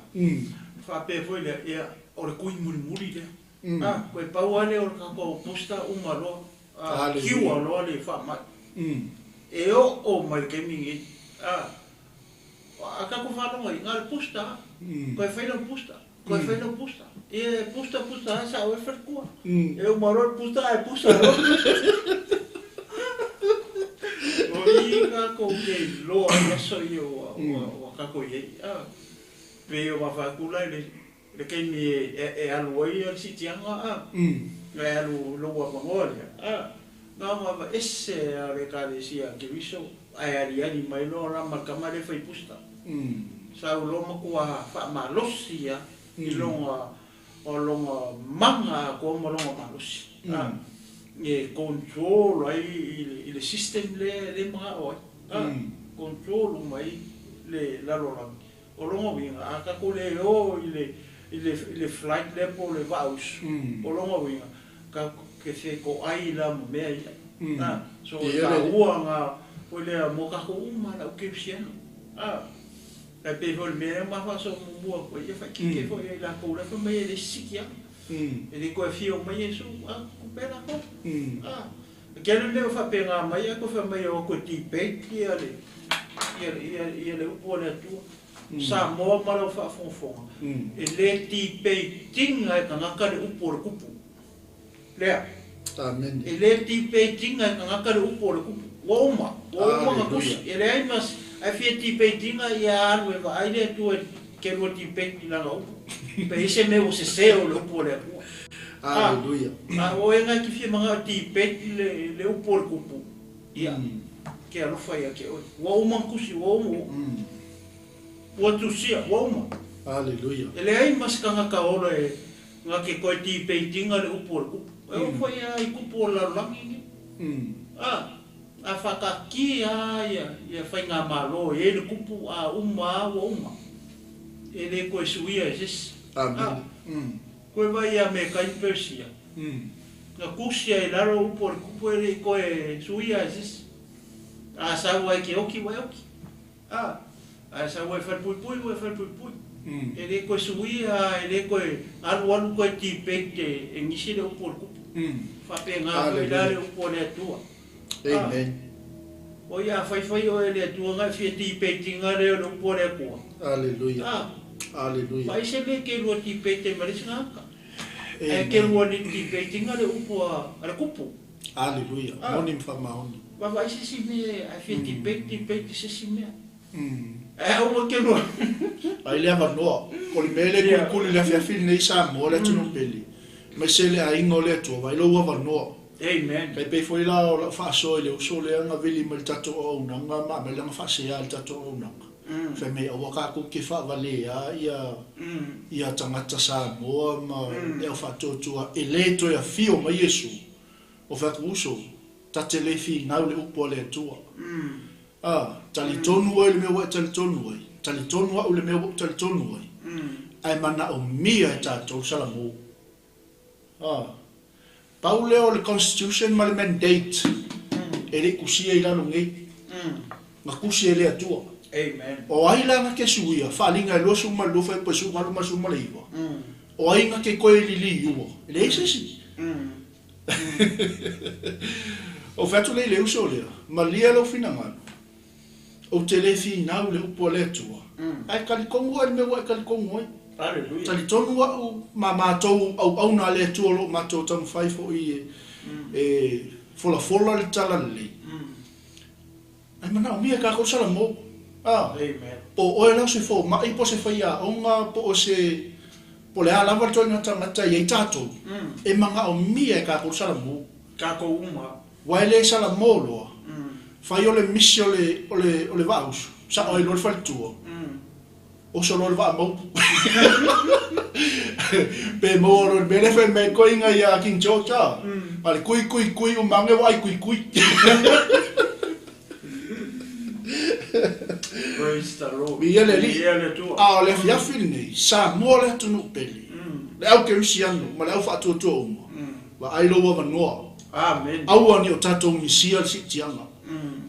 B: faapea foi lea, ia, o le kui mulimuli lea. A, toe pau lava lea o le tatou pusta uma loa, a, cure loa le faamai. E oo mai le taimi lenei, a. A tatou faalogo ai, na o le booster lava. Toe fai lau booster, toe fai lau booster. Ia e booster, booster lava sao ai le faletua. E uma loa le booster ae booster loa. O i tatou te iloa ai aso ia ua tatou i ai. Pei o Vafaatu la i le taimi e alu ai le siitiaga, e alu lou avanoa lea, na ona aveese lava o le Ekalesia a Keriso ae aliali mai loa la ma le tama lea e fai booster. Sau loa matua faamalosi lava i lona o lona maga atoa ma lona malosi e control ai i le system lea e manao ai, control uma ai le lalolagi. O lona uiga, a tatou le o i le, i le, i le flight lea po o le vaa-usu, o lona uiga, tatou te fetoai la ma mea ia. A, so o le taua na foi lea mo tatou uma le au kerisiano. A, tai pei foi o le mea lea ma faasoa muamua atu ai, ia faititi foi ia i latou la e fai mai e le sisiki lava. E le toe afio mai Iesu, a, tupe latou. A, E tele mea ua faapena mai ae toe fai mai e o atu e debate ia le ia le upu a le Atua. Samoa ma lau faafogafoga, e le debate ina e tagata le upu o le Tupu. Lea.
A: Amene.
B: E le debate ina e tagata le upu o le Tupu. Ua uma, ua uma ona tusi. E leai ma ae fia debate ina ia alu e vaai le Atua ke lua debate i lana upu. Pe i ai se mea ua sese o le upu a le Atua.
A: Aleluia.
B: A o oe na e te fia manao e debate le upu o le Tupu, ia, ke alofa ia te oe. Ua uma ona tusi, ua uma, ua tusia, ua uma.
A: Aleluia.
B: E leai ma se tagata ola e na te toe debate ina le upu o le Tupu. E oo foi lava i kupu o le lalolagi nei. A, a faataatia lava ia, ia faigamalo e i ai le kupu, a uma lava ua uma. E le toe suia e se isi.
A: Amene.
B: Koe vaai ia Mekai ma Perisia. Na tusi ai i lalo upu o le kupu e le i toe suia e se isi. A sau ai ke oki ua e oki. A, a sau ai falepuipui ua e falepuipui. E le toe suia, e le toe alualu toe debate e gisi le upu a le kupu. Faapena foi la le upu a le Atua.
A: Amen.
B: Oi a faifai oe e le Atua na e fia debate ina lea o le upu a le Atua.
A: Aleluia. Aleluia.
B: Vaai se mea e te lua debate ai ma le isi tagata. Ae te lua debate ina le upu a le kupu.
A: Aleluia. Moni ma faamaoni.
B: Vaavaai se isi mea ae fia debate debate i se isi mea. Ae aua ke lua.
A: Ai le avanoa. O le mea lea e kulikuli i le afiafi lenei i Samoa, le atunuu pele, aemaise le aiga o le Atua, vaai lou avanoa.
B: Amen.
A: Tai pei foi la o lau faasoa i le uso lea na vili mai i le tatou auaunaga ma aumai lana faasea i le tatou auaunaga. Fai mai aua tatou te faavalea ia ia tagata Samoa ma le au faatuatua e le toe afio mai Iesu. O fai atu uso, ta te le finau le upu a le Atua. A, talitonu oe i le mea ua e talitonu ai, talitonu au i le mea ua ou talitonu ai, ae manaomia e tatou le salamo. A, pau lea o le constitution ma le mandate e le i tusia i lalo nei, na tusi e le Atua.
B: Amen.
A: O ai la na te suia, faaaliga e 22 fuaiupu e 18 ma le 19, o ai na te toe liliua? E leai se isi. Ou fai atu lea i le uso lea, Malie lou finagalo, ou te le finau i le upu a le Atua, ae talitonu oe i le mea ua e talitonu ai. Talitonu au ma matou auauna a le Atua o lo o matou taumafai foi e folafola le talalelei. Ae manaomia e tatou Salamo, a, po o oe la o se fomai, po o se faiaoga, po o se, po o le a lava le ituaiga tagata e i ai tatou, e manaomia e tatou le Salamo.
B: Tatou uma.
A: Aua e le Salamo loa, fai o le misi o le, o le, o le vaausu, sao ai loa le faletua, oso loa le vaa maupu. Pe maua loa i le mea lea fai mai ai koiga ia King George, a, a le kui kui kui uma ane ua ai kui kui.
B: Praise the Lord.
A: Viia le Alii.
B: Viia le Atua.
A: A o le afiafi lenei, Samoa le atunuu pele, le au kerisiano ma le au faatuatua uma, vaai lou avanoa.
B: Amen.
A: Aua ne i o tatou misia le siitiaga.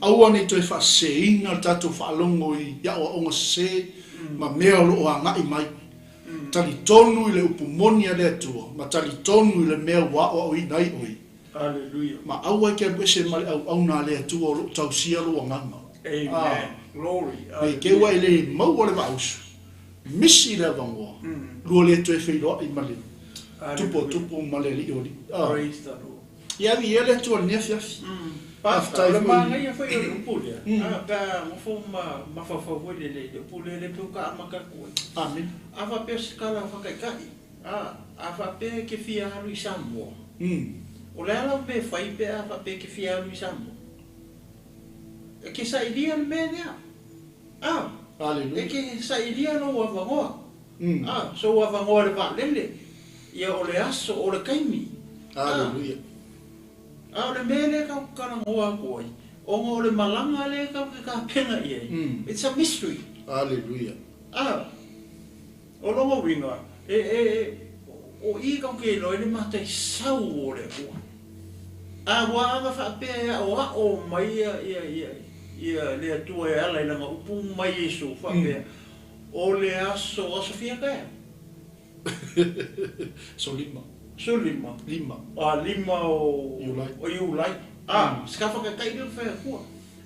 A: Aua ne i toe faaseseina le tatou faalogo i aoaoga sese ma mea o lo o agai mai. Talitonu i le upu moni a le Atua ma talitonu i le mea ua aoaoina ai oe.
B: Hallelujah.
A: Ma aua e te alu ese ma le auauna a le Atua o lo o tausia lou agaga.
B: Amen. Glory.
A: Ne i te ua e le maua le vaausu, misi le avanoa, lua le toe feiloai ma le Tupu o tupu ma le Alii o alii.
B: Praise the Lord.
A: Ia viia le Atua i lenei afiafi.
B: Faafetai. O le manaia foi o le upu lea, a, pe a nofo ma mafaufau foi lele i le upu lea, le pei ua amata atu ai.
A: Amene.
B: A faapea o se tala faataitai, a, a faapea e te fia alu i Samoa, o le a lau mea e fai pe a faapea e te fia alu i Samoa? E te sailia le mea lea. A,
A: Aleluia.
B: E te sailia lou avanoa. A, sou avanoa i le vaalele, ia o le aso, o le taimi.
A: Aleluia.
B: A, o le mea lea tatou te talanoa atu ai, ona o le malaga lea tatou te tapena i ai, it's a mystery.
A: Aleluia.
B: A, o lona uiga, e, e, o i tatou te iloa ai le mataisau o le Atua. A, ua aga faapea e aoao mai ia, ia, ia, ia le Atua e ala i lana upu mai Iesu, faapea, O le aso, aso fia taeao?
A: Aso lima.
B: Aso lima.
A: Lima.
B: A, lima o.
A: Iulai.
B: O Iulai. A, se ka whakatairi o whai akua.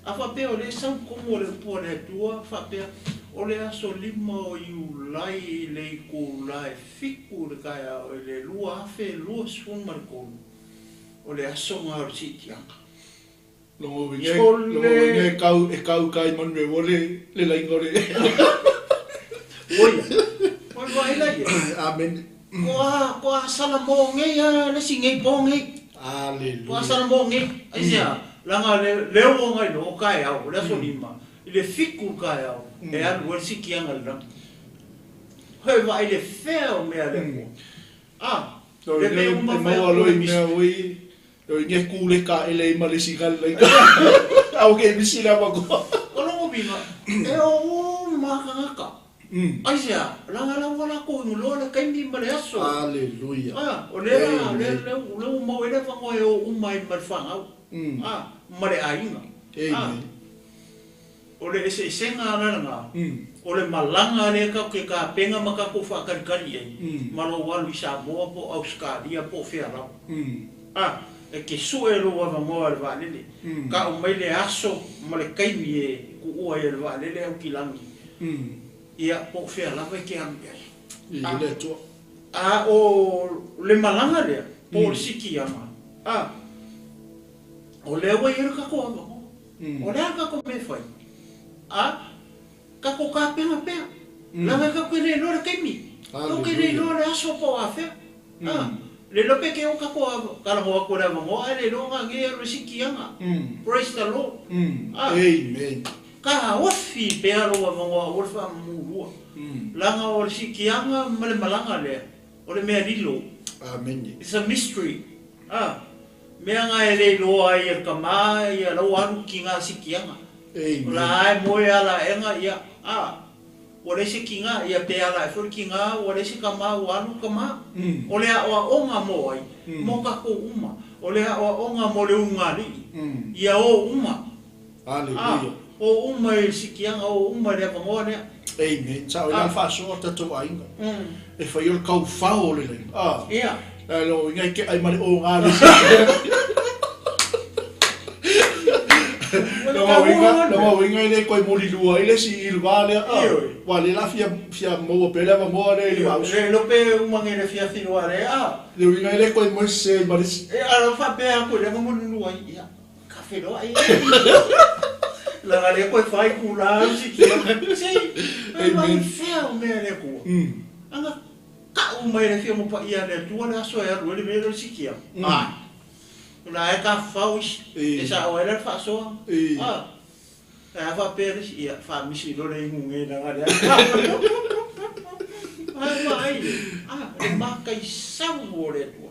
B: A whapea o le sau komu o le upu a le Atua, whapea, o le aso lima o Iulai i le itula e 7 i le taeao i le 2023, o le aso nga o le siitiaga.
A: Logo uiga logo uiga e kau e kau kai manu e ua le le laina o le
B: Oi, oi vaai la ia.
A: Amene.
B: Ko a ko a sala mo ngei a le si ngei po ngei.
A: Aleluia.
B: Ko a sala mo ngei. Ai se a langa le le o ngai no kai au le aso lima i le 7 kai au e alu ai le sikianga le lagi. Hoi vaai le fea o mea le ko. A
A: le
B: le
A: e
B: uma fai
A: maua
B: atu
A: loa
B: le
A: i
B: misi.
A: mea oi Oi nge ku le ka ele i ma le si gal le Au ke misi la ma ko.
B: O logo uiga, e o uma tagata. Aisea, langa la ua lakou i loa le taimi ma le aso.
A: Aleluia.
B: A, o lea la, lea, lea, lea ua mau ai le avanoa e o uma ai ma le fanau, a, ma le aiga.
A: Amen.
B: O le eseesega la lena, o le malaga lea tatou te tapena ma tatou faatalitali i ai, ma lou alu i Samoa po o Ausetalia po o fea lava. A, e te sue lou avanoa e le vaalele, tau mai le aso ma le taimi e tuua ai e le vaalele Aukilagi, ia, po o fea lava e te alu i ai.
A: I le Atua.
B: A o le malaga lea, po o le sikiaga, a, o lea ua i ai le tatou avanoa. O le a le tatou mea e fai? A, tatou tapena pea. Leaga tatou te le iloa le taimi. Tatou te le iloa le aso po o afea. A, le iloa pe te oo tatou talanoa atu i le avanoa ae le iloa na nei alu e sikiaga. Praise the Lord.
A: A, Amen.
B: Taofi pea lou avanoa aua le faamamulua. Leaga o le sikiaga ma le malaga lea, o le mea lilo.
A: Amene.
B: It's a mystery. A, mea na e le iloa ai e le tama ia la ua alu ki nga sikiaga.
A: Amen.
B: O la a e moe ala aega ia, a, ua leai se kiga, ia pe ala ae foi le kiga ua leai se tama ua alu le tama. O le aoaoga mo ai? Mo tatou uma. O le aoaoga mo le ulugalii. Ia o uma.
A: Aleluia.
B: O uma i le sikiaga, o uma i le avanoa lea.
A: Amen. Sa o ila le faasoa o tatou aiga. E fai o le kaufao o le laina.
B: Ia.
A: La lo inga ke ai ma le o ngā le. Lona uiga e le koe moli lua ai le isi i le va lea. Ua le la fia fia maua pea le avanoa lea i le vausu.
B: Le iloa pe uma nei le fia filoa lea.
A: Le uiga e le koe moe sese ai ma le isi.
B: E a faapea atu lea na moli lua ai. Ia. Ka feloai e. Leaga lea koe fai kula au si kia. Si, e mai fea o mea le Atua. Ana kau mai le fia mo paia le Atua le aso e alu ai le mea lea o le sikia. Ai. O la e ka fau isi. E sa o ai le faasoa. Ah. E a faapea le isi, ia, faamisi loa le igu nei leaga lea. Ai ma ai le, ah, le makaisau o le Atua.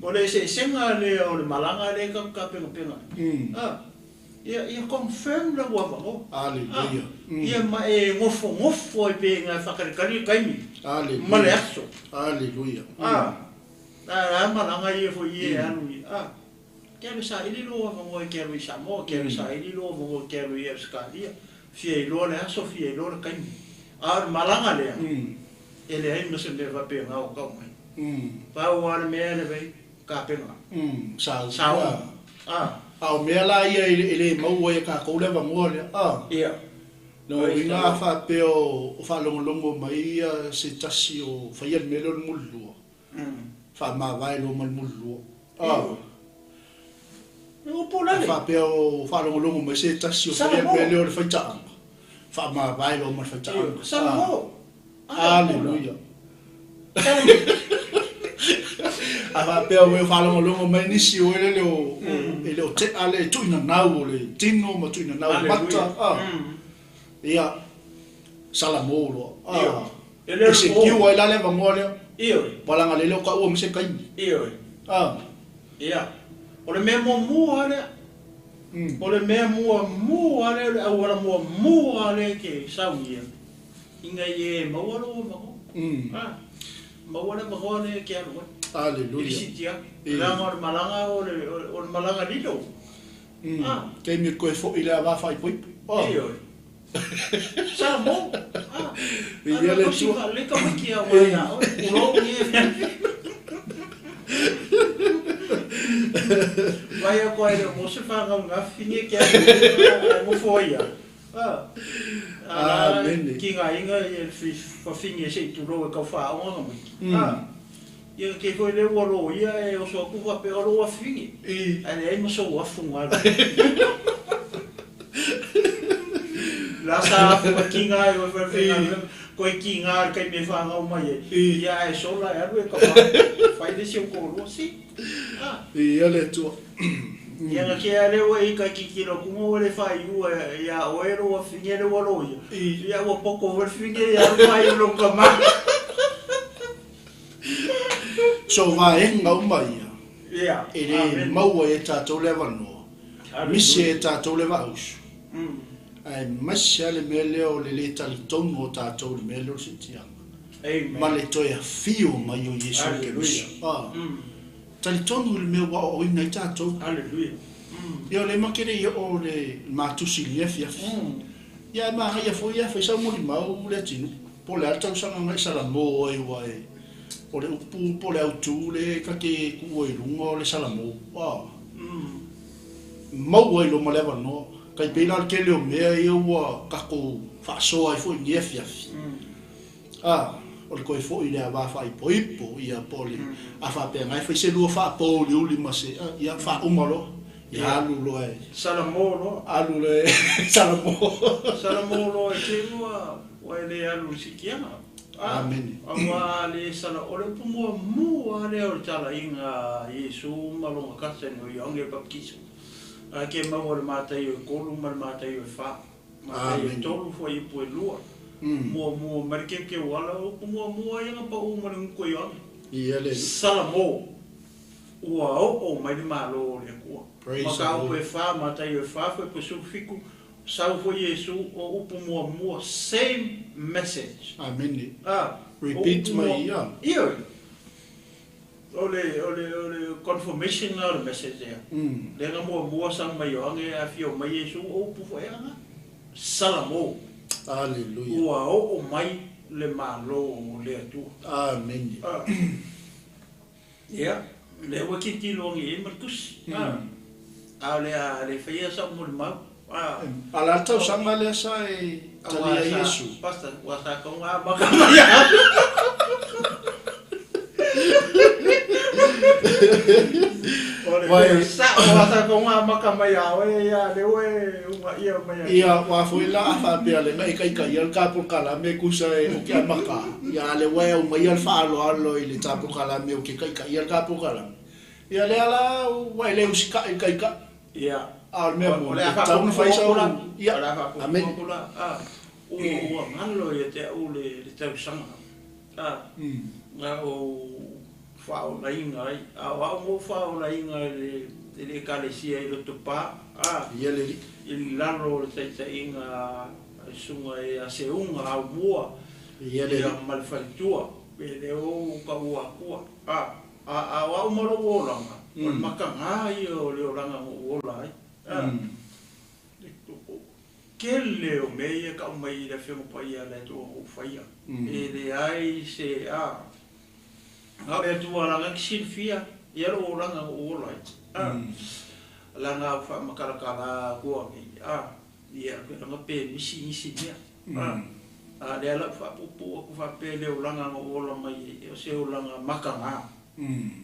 B: O le eseesega lea o le malaga lea e tatou tapenapena ai. Ah, ia, ia confirm lau avanoa.
A: Aleluia.
B: Ia ma e nofonofo ai pea i ina e faatalitali le taimi
A: Aleluia.
B: ma le aso.
A: Aleluia.
B: Ah, a malaga ia foi ia e alu i, ah, Ke alu e saili lou avanoa e ke alu i Samoa, ke alu e saili lou avanoa e ke alu i Ausetalia, fia iloa le aso, fia iloa le taimi. A o le malaga lea, e leai ma se mea faapena o tau mai. Pau lava le mea le vei, tapena.
A: Sa
B: Saoa. A.
A: A o mea la ia e le maua ai e tatou le avanoa lea. A.
B: Ia.
A: Lona uiga a faapea o faalogologo mai ia se tasi o faia le mea lea o le mulilua, Faamavae loa ma le mulilua. A faapea o faalogologo mai se tasi o faia le mea lea o le faitaaga, faamavae loa ma le faitaaga. Aleluia. A faapea o faalogologo mai nisi o lele o e le o tea le tuuinanau o le tino ma tuuinanau o le mata, ia, salamo loa.
B: E le o
A: E secure ai la le avanoa lea.
B: Ioe.
A: Ua leaga lele o taua ma se taimi.
B: Ioe. Ia. O le mea muamua lea. O le mea muamua lea, o le auala muamua lea e te saunia, ina ia e maua lou avanoa. A, maua le avanoa lea e te alu ai.
A: Aleluia.
B: I le siti atu. Leaga o le malaga o le malaga lilo.
A: Taimi e toe foi le ava faaipoipo.
B: Ioe. Samoa. Ah.
A: Ia le Atua.
B: Le tamaiti a oe ia oe. Tulou ia. Vai atu ai le mo se whanau ngā whine kia e ngofo ai ia. Ah.
A: Amene.
B: Ki ngā inga i e whawhine se i tulou e kau whaonga ngā maiki. Ah. Ia ke foi le ua lo ia e oso atu whape o lo whine. Ai le ai ma sou afu ngā. La sa afu ka ki ngā e oe whai koe ki ngā kai me whangau mai e. Ia e sola e alu e ka whai le si o kōrua si. Ah.
A: Ia le Atua.
B: Ia nga ke ale ua i kai kikilo kunga ua le whai ua ia oe ro ua whine le ua lo ia. Ia ua poko ua whine ia whai lo ka ma.
A: So vaega uma ia.
B: Ia.
A: E le maua e tatou le avanoa. Misi e tatou le vaausu. Aemaise lava le mea lea o le le talitonu o tatou i le mea lea o le siitiaga. Ma le toe afio mai o Iesu Keriso. Talitonu i le mea ua aoaoina ai tatou. Ia o lea ma te le i oo le matusi i lenei afiafi. Ia e magaia foi ia fai sau molimau le atinuu po o le a le tausaga na e salamo ai aua e o le upu po o le autu le ta te tuua i luga o le salamo a maua ai loa ma le avanoa. Tai pei la o le tele o mea ia ua tatou faasoa ai foi i lenei afiafi. A, o le toe foi i le ava faaipoipo, ia, po o le, a faapea na e fai se lua faapouliuli ma se, a, ia, faauma loa. Ia alu loa e.
B: Salamo loa.
A: Alu loa e salamo.
B: Salamo loa e te ua, ua e le alu i le sikiaga.
A: A, Amene.
B: Aua a le sala, o le upu muamua lava lea o le talaiga a Iesu ma lona kaseni o Ioane le Papatiso. A ke maua i le Mataio e 3 ma le Mataio e 4. Mataio e 3 fuaiupu e 2. Muamua mai le keukeu ala, o upu muamua ia na pau ma le gutu a Ioane.
A: Ia le.
B: Salamo. Ua oo mai le Malo o le Atua. Mataupu e fa, Mataio e fa, fuaiupu e 17, sau foi Iesu, o upu muamua, same message.
A: Amene. A, Repeat mai ia.
B: Ioe. O le, o le, o le confirmation lena o le message ea. Lea na muamua sau mai Ioane e afio mai Iesu, o upu foi ea na. Salamo.
A: Aleluia.
B: Ua oo mai le Malo o le Atua.
A: Amene.
B: A. Ia, lea ua tilotilo ane i ai ma le tusi. A o le a le faia sau molimau.
A: A o le a le tausaga lea sa e talia ai Iesu?
B: Pastor, ua sa tau amata mai au. O le sao, ua sa tau amata mai ia oe, ia lea ua e uunaia mai ai.
A: Ia, aua foi la a faapea le na e taitaia le ta polokalame tusa e o ke amata, ia a lea ua e aumaia le faaaloalo i le ta polokalame o ke taitaia le ta polokalame, ia lea la ua e le usitai i le taitai.
B: Ia.
A: A o le mea moni, e tatau ona fai sau, ia, amene.
B: O le a faapuupuu atu la, ua galo ia te au le tausaga, na ou faaolaina ai, a o au na ou faaolaina i le Ekalesia i Lotopa,
A: Ia le alii.
B: I lalo o le taitaiga a le Susuga ia Seuga Aumua,
A: Ia le alii.
B: Ma le faletua, pe le o taua atua. A o au ma lou olaga, o le mataga ia o le olaga na ou ola ai. Tele o mea ia tau mai i le Afioga Paia a le Atua na ou faia. E leai se a. Na o le Atua lava e silafia ia lou olaga na ou ola ai. Lana au faamatalatala atua nei. Ia lana pe misi nisi mea. A lea la ua faapuupuu atu faapea le olaga na ou ola mai ai, o se olaga mataga.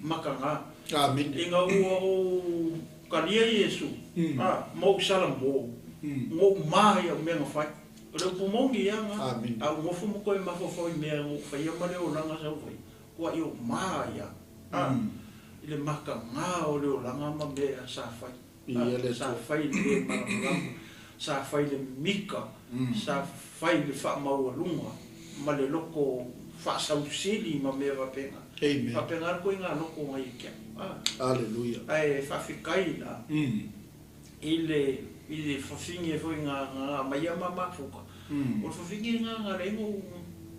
B: Mataga.
A: Amene.
B: Ina ua ou talia Iesu, ma ou salamo, na ou ma ia mea na fai. O le upu moni ia na. A ou nofo ma toe mafaufau i mea na ou faia ma le olaga sa ou faia, ua i ou ma ia. I le mataga o le olaga ma mea sa fai. Sa fai le le malamalama, sa fai le mika, sa fai le faamaualuga ma le loko faasausili ma mea faapena. Faapena le koiga loko nai ia te au.
A: Aleluia.
B: Ae faafetai la i le i le fafine foi na na aumaia ma mafuta. O le fafine lena na ala ai ona ou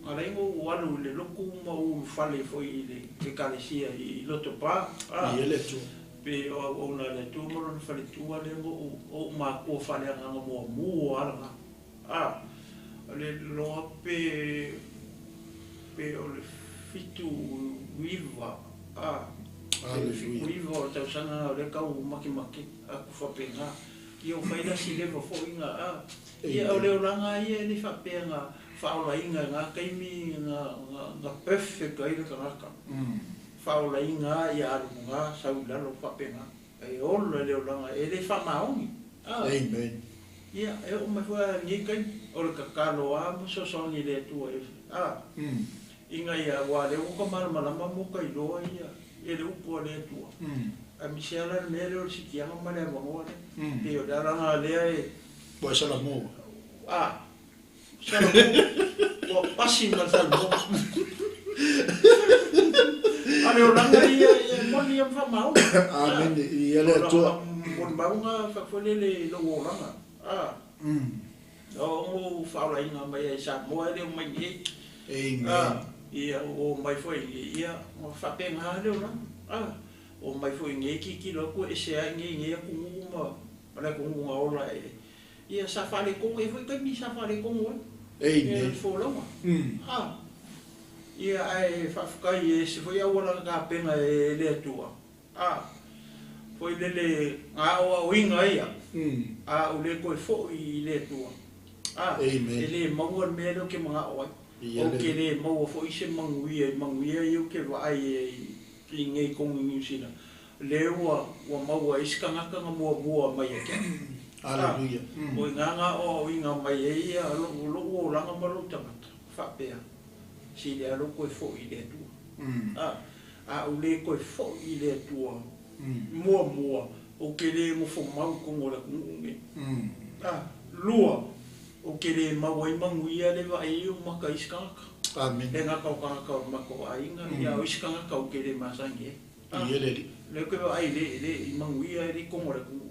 B: na ala ai ona ou alu i le lotu ma ou ulufale foi i le Ekalesia i Lotopa.
A: Ia le Atua.
B: Pe o auauna a le Atua ma lona faletua lea na ou matua faaleagaga muamua lava lena. A, o le loa pe, pe o le 79, a, pe o le 79 o le tausaga lena o lea tau makemake atu faapena. Ia ua fai la si leva foi na, a, ia o le olaga lava ia e le faapea na faaolaina i na taimi na, na perfect ai le tagata. Faaolaina ia alu luga sau i lalo faapena. E ola le olaga e le faamaoni.
A: A. Amen.
B: Ia, e oo mai foi a lenei taimi, o le tatalo a ma fesoasoani i le Atua e, a, ina ia, aua o lea ua ta malamalama ma ua ta iloa ia, ia le upu a le Atua. Aemaise lava la le mea lea o le sitiaga ma le avanoa lea. Pei o le alaga lea e.
A: Ua e salamo.
B: A. Salamo, ua pasi ma le salamo. A le olaga ia, e moni ia ma faamaoni.
A: Amene, ia le Atua.
B: Molimauga faafuelele i lou olaga. A. O ou faaolaina mai ai i Samoa e le o mai nei.
A: Amen.
B: Ia, ua omai foi i ia, ua faapena le olaga. A. Omai foi i nei tilotilo atu e ese ai nei, nei atunuu ma le atunuu na ola e. Ia sa faaletonu, e i ai foi taimi sa faaletonu ai. Ia
A: Amen.
B: le folauga. Ia ae faafetai e ese foi auala na tapena e le Atua. Foi lele na aoaoina ia, a ou le toe foi i le Atua.
A: Amen.
B: E le maua le mea lea ou te manao ai.
A: Ia
B: Ou te
A: le.
B: le maua foi se manuia i manuia ia ou te vaai ai i nei i totonu i Niu Sila. Lea ua ua maua ai se tagata na muamua mai ia te au.
A: Aleluia.
B: O i ina na aoaoina mai ai ia lou lou olaga ma lou tagata faapea, sili lava lou toe foi i le Atua. A ou le toe foi i le Atua muamua, ou te le nofo mau i totonu o le atunuu lenei. Lua, ou te le maua ai manuia le vaai ai ou maka i isi tagata.
A: Amene.
B: E le gata o tagata o le matou aiga, a o isi tagata ou te le masani ai.
A: Ia le Alii.
B: Lea ou te vaai le le i manuia i totonu o le atunuu.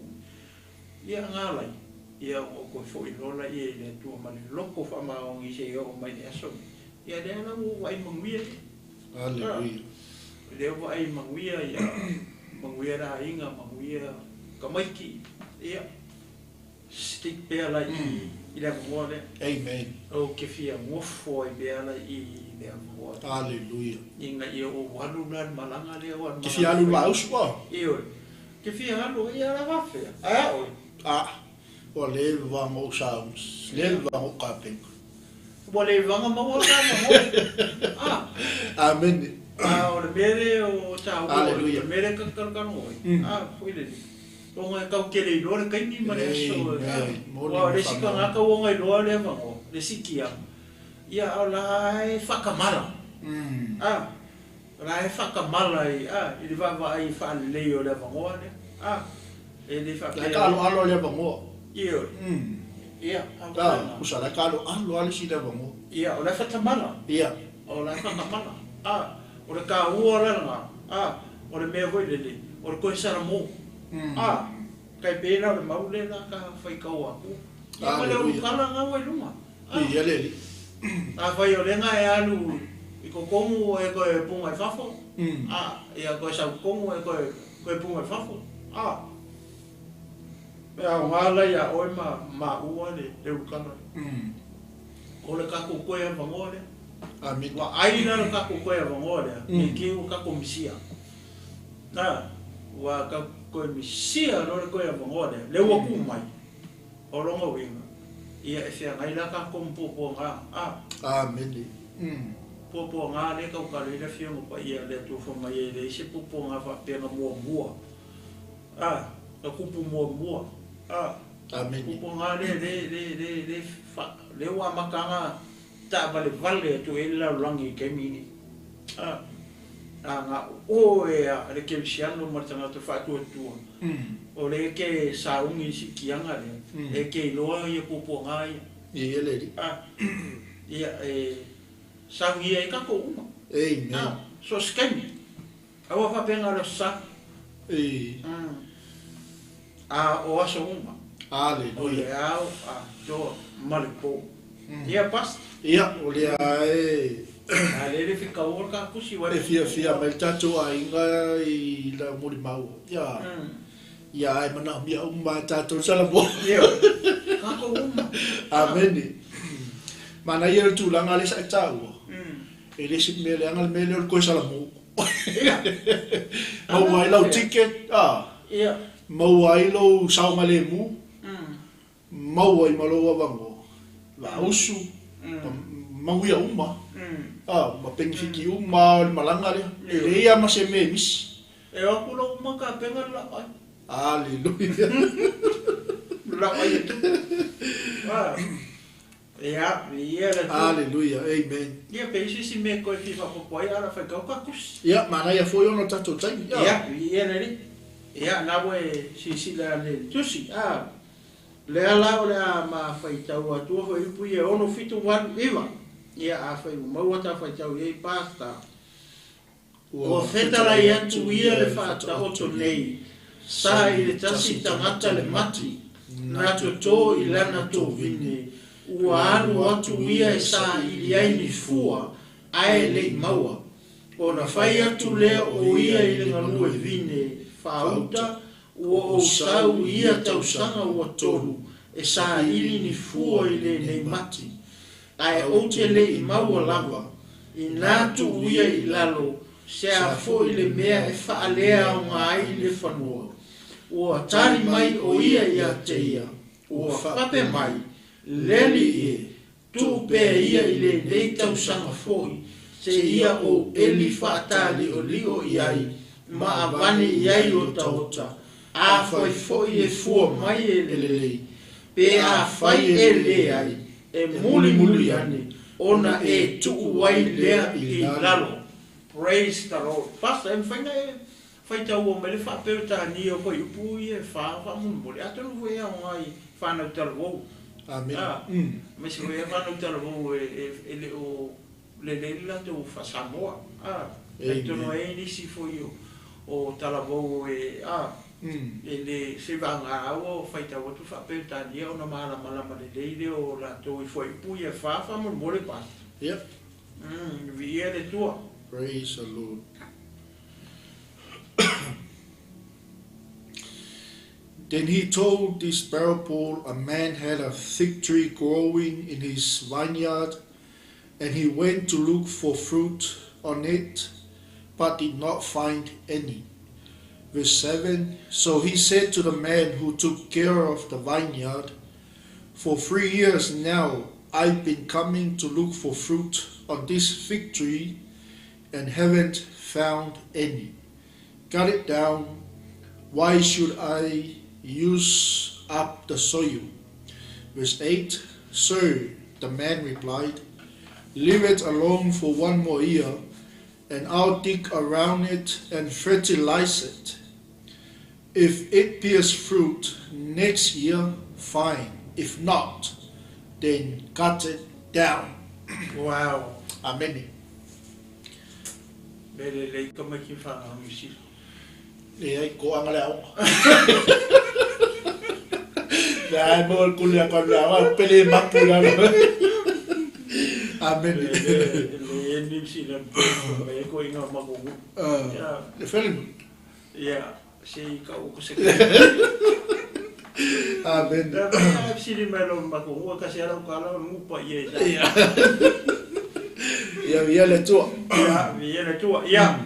B: Ia na ala ai, ia ona ou toe foi loa laia i le Atua ma le loto faamaoni seia oo mai le aso lenei. Ia lea la ua ou vaai manuia ia.
A: Aleluia.
B: Lea ua vaai manuia ia, manuia le aiga, manuia tamaiti, ia stick pea la i i le avanoa lea.
A: Amen.
B: Ou te fia nofo ai pea la i le avanoa lea.
A: Aleluia.
B: Ina ia ou alu la i le malaga lea aua o le
A: Te fia
B: malaga
A: alu i le
B: fai.
A: Vaausua?
B: Ioe. Te fia alu, ia la faafefea. Ae a oe?
A: Ah, ua leva ona ou sauni, leva ona ou kapena.
B: Ua levaga maua le avanoa. Ah.
A: Amene.
B: A o le mea lea o taua, o
A: Aleluia.
B: le mea lea ta te talanoa ai, a, foi lele, ona e tatou te le iloa le taimi ma le aso, a,
A: Amen. Moni
B: aua o
A: ma
B: le isi
A: faamaoni.
B: tagata ua ona iloa le avanoa, le sikiaga, ia a o la e faatamala, a, o la e faatamala i, a, i le vaavaai i faalelei o le avanoa lea, a, e le
A: La e
B: faapea,
A: taaloalo le avanoa.
B: ioe, ia, a o
A: A,
B: lena.
A: tusa la e taaloalo lava le isi i le avanoa.
B: Ia, o la e faatamala.
A: Ia.
B: O la e faatamala. A, o le taua la lena, a, o le mea foi lele, o le toe salamo. A, tai pei la o le mau lea la ka faitau atu. Ia ma le
A: Aleluia.
B: ulukala na ua i luga. A,
A: Viia le Alii.
B: afai o lea e alu i totonu e toe puga i fafo, a, ia toe sau totonu e toe toe puga i fafo. A, e aoga la ia oe ma maua le le ulukala. O le tatou toe avanoa lea.
A: Amene.
B: Ua ai la le tatou toe avanoa lea, ne i te i ua tatou misia. A, ua tatou toe misia loa le toe avanoa lea, lea ua tuu mai. O lona uiga, ia e feagai la tatou ma puapuaga. A.
A: Amene.
B: Puapuaga lea e tautala ai le Afioga Paia a le Atua fai mai e leai se puapuaga faapea na muamua. A, na tupu muamua. A.
A: Amene.
B: Puapuaga lea le le le le fa lea ua amata ona taavalevale atu i ai le lalolagi i le taimi lenei. A. A na o oe a le kerisiano ma le tagata faatuatua, o lea e te sauni i le siitiaga lea, e te iloa ia puapuaga ia.
A: Viia le Alii.
B: A. Ia e saunia ai tatou uma.
A: Amen.
B: A. So o se taimi. Aua faapea na o le Aso Sa. A o aso uma. O
A: Aleluia.
B: le ao atoa ma le po. Ia Pastor.
A: Ia, o lea e
B: A lea le fekaua le kakusi wa
A: e fiafia mai le tatou aiga i lau molimau. Ia, ia e manaomia uma e tatou le Salamua.
B: Ia, tatou uma.
A: Amene. Manaia le tulaga lea sa e taua. E le se mea leaga le mea lea o le koe salamu.
B: Ia.
A: Maua ai lau ticket, a,
B: Ia.
A: maua ai lou saogalemu, maua ai ma lou avanoa, vausu, ma manuia uma, a, ma penefiti uma o le malaga lea. E leai lava ma se mea e misi.
B: E o atu lou uma tapena le laau ai.
A: Aleluia.
B: Le laau ai atu. Ah. Ia, ia le Atua.
A: Aleluia. Amen.
B: Ia, pe i se isi mea koe fia faaopoopo ai, ala faitau kakusi.
A: Ia, manaia foi ona o tatou taimi.
B: Ia, ia le alii. Ia, na ua e silasila ane i le tusi. Ah. Lea la o le a ma faitau atua fuaiupu ia e 6, 7, 8, 9. Ia, afai ua maua ta faitau i ai, Pastor. Ua fetalai atu ia le faataoto nei, sa i le tasi tagata le mati, na toto i lana tovine, ua alu atu ia e saili ai ni fua, ae le i maua. Ona fai atu lea o ia i le galue vine faauta, ua ou sau i ia tausaga ua tolu, e saili ni fua i lenei mati, ae ou te le i maua lava, inā tuu ia i lalo, se a foi le mea e faaleaoga ai le fanua. Ua tali mai o ia ia te ia, ua faapea mai, Le Alii e, tuu pea ia i lenei tausaga foi, seia ou eli faataliolio i ai ma avane i ai otaota, afai foi e fua mai e lelei, pe afai e leai, e mulimuli ane, ona e tuu ai lea i lalo. Praise the Lord. Pastor, e mafai ona e faitaua mai le faa-Peretania o fuaiupu ia e fa faamolemole, atonu foi e aoga i fanau talavou.
A: Amene.
B: Aemaise foi ia fanau talavou e le o lelei le latou faa-Samoa. Talitonu ai e nisi foi o talavou e e le se vaga ua faitau atu faa-Peretania ona malamalama lelei lea o latou i fuaiupu ia e fa faamolemole, Pastor. Viia le Atua.
A: Praise the Lord. Then he told this parable, a man had a fig tree growing in his vineyard, and he went to look for fruit on it, but did not find any. Verse 7, So he said to the man who took care of the vineyard, For 3 years now I've been coming to look for fruit on this fig tree and haven't found any. Cut it down. Why should I use up the soil? Verse 8, Sir, the man replied, leave it alone for one more year, and I'll dig around it and fertilize it. If it bears fruit next year, fine. If not, then cut it down.
B: Wow.
A: Amene.
B: Mea lelei ka mai ki whanau New Zealand.
A: Leai, ko anga le aoga. Leai, mo le kuli a kwa le aoga, pele mapu la. Amene.
B: Le New Zealand, me ko inga makongu.
A: Le fele.
B: Yeah, se i ka uku se.
A: Amen.
B: La sili mai lo makongu, ka se ala ka la ngupa ia sa.
A: Ia ia le tua.
B: Ia, ia le tua. Ia.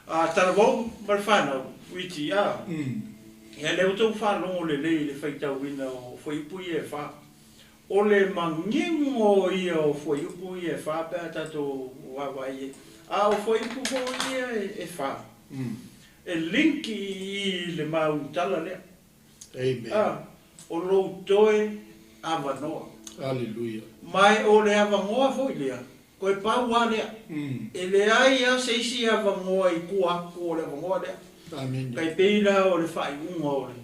B: Talavou ma le fanau, uiti, ia. Ia lea ua tou faalogo lelei i le faitauina o fuaiupu ia e fa. O le manino ia o fuaiupu ia e fa pe a tatou vaavaai i ai. A o fuaiupu foi ia e fa, e link i le mautala lea.
A: Amen.
B: O lou toe avanoa.
A: Hallelujah.
B: Ma o le avanoa foi lea, koe pau lava lea. E leai lava se isi avanoa i tua atu o le avanoa lea.
A: Amen.
B: Tai pei la o le faaiuga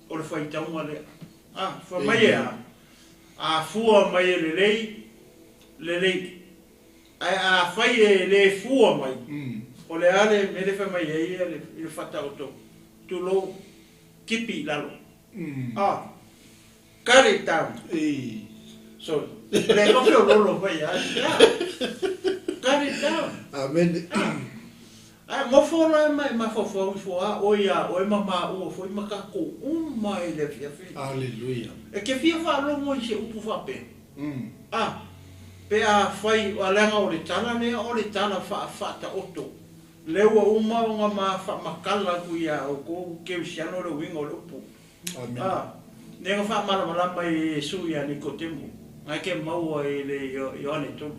B: o le faitauga lea. Fai mai e a, a fua mai e lelei, lelei. Ae afai e le fua mai, o le a le mea le fai mai ai ia i le faataoto, tulou, kipi i lalo. Cut it down. Sorry. Le ko feo lolo fai a. Cut it down.
A: Amen.
B: Ae nofo la e mafaufau ifo a oe ia oe ma maua foi ma tatou uma i le afiafi.
A: Hallelujah.
B: E ke fia faalogo i se upu faapea. Pe afai, leaga o le tala lea o le tala faafaataoto. Lea ua uma ona ma faamatala atu ia outou Kerisiano le uiga o le upu.
A: Amen.
B: Lea na faamalamalama e Iesu ia Nikotemo, na e ke maua i le Ioane 3.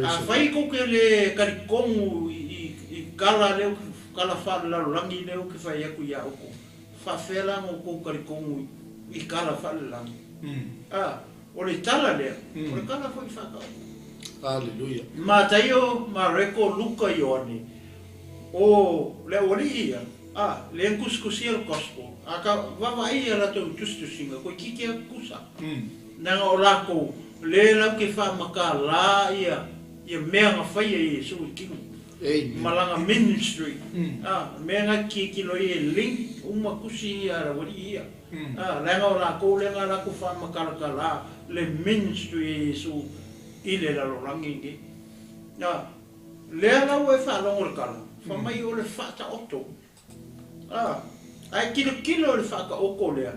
B: Afai kou ke le talitonu i kala lea kala faalelalolagi lea ou te fai atu ia outou, faafefea la ona outou talitonu i kala faalelalagi? O le tala lea, o le tala foi faataoto.
A: Hallelujah.
B: Mataio, Mareko, Luka, Ioane, o le aualii ia, lea na tusitusia le Gospel, a ka vaavaai ia latou tusitusiga, koe titi atu tusa. Leaga o latou, lea latou te faamatala ia mea na faia e Iesu i tino.
A: Amen.
B: Ma lana ministry. Mea na tilotilo ai e link uma tusi ia a le aualii ia. Leaga o latou lea na latou faamatalatala le ministry a Iesu i le lalolagi lenei. Lea la ua e faalogo i le tala, fai mai o le faataoto. Ae tilotilo i le faataoto lea,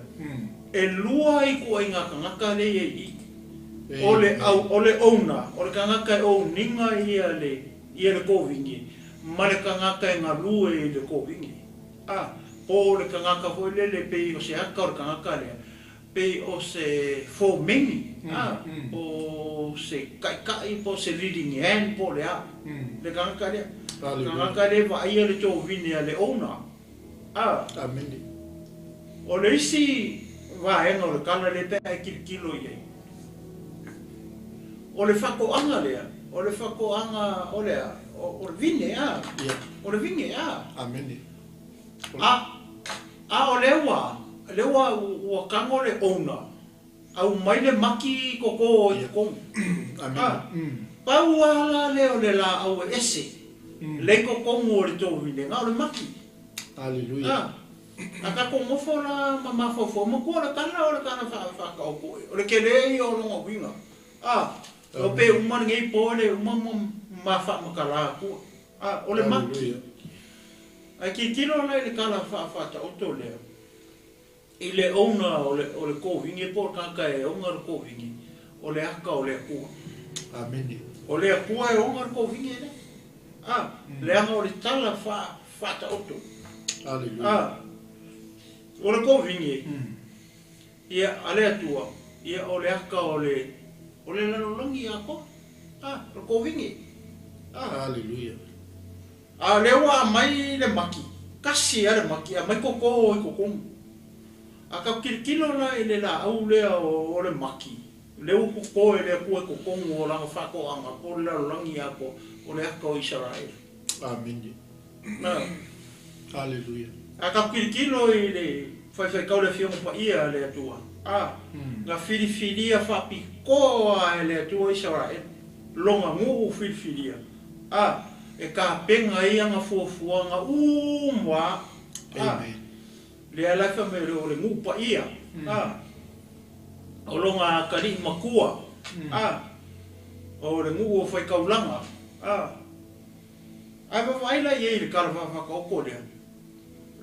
B: e lua ituaiga tagata lea e i ai i i. O le au, o le owner, o le tagata e own ina ia le, ia le kovine, ma le tagata e galue i le kovine. A, po o le tagata foi lele pei o se ata o le tagata lea, pei o se fomeni, a, po o se taitai, po o se leading hand, po o le a, le tagata lea. Le tagata lea e vaaia le tovine a le owner. A.
A: Amene.
B: O le isi vaega o le tala lea pe a e tilotilo i ai, o le faatoaga lea, o le faatoaga o le a? O le vine, a?
A: Ia.
B: O le vine, a?
A: Amene.
B: A, a o lea ua, lea ua, ua tago le owner, aumai le maki toto i totonu.
A: Amene.
B: A, pau lava la lea o le laau e ese, lea i totonu o le tovine, na o le maki.
A: Aleluia.
B: A, a tatou nofo la ma mafaufau, matua o le tala o le tala faataoto e, o le tele ia o lona uiga. A, o pe uma lenei po e le uma ma ma faamatala atua. A, o le maki. Ae tilotilo la i le tala faataoto lea, i le owner o le, o le kovine po o le tagata e ona le kovine, o le ata o le Atua.
A: Amene.
B: O le Atua e ona le kovine lea. A, leaga o le tala faataoto.
A: Aleluia.
B: A, o le kovine, ia, a le Atua, ia, o le ata o le, o le lalolagi atoa. A, o le kovine. A.
A: Aleluia.
B: A o lea ua aumai le maki, tasi lava le maki, aumai toto i totonu. A tatou tilotilo la i le laau lea o le maki, lea ua toto e le Atua i totonu o lana faatoaga po o le lalolagi atoa, o le ata o Isaraelu.
A: Amene.
B: A.
A: Aleluia.
B: A tatou tilotilo i le faifaikai o le Afioga Paia a le Atua, a, na filifilia faapitoa e le Atua Isaraelu, lona nuu filifilia, a, e tapena ai ana fuafuaga uma. A,
A: Amen.
B: lea la e fai mai o le nuu paia, a, o lona atalii matua, a, o le nuu o faikaulaga, a. Ae vaavaai la i ai i le tala faataoto lea,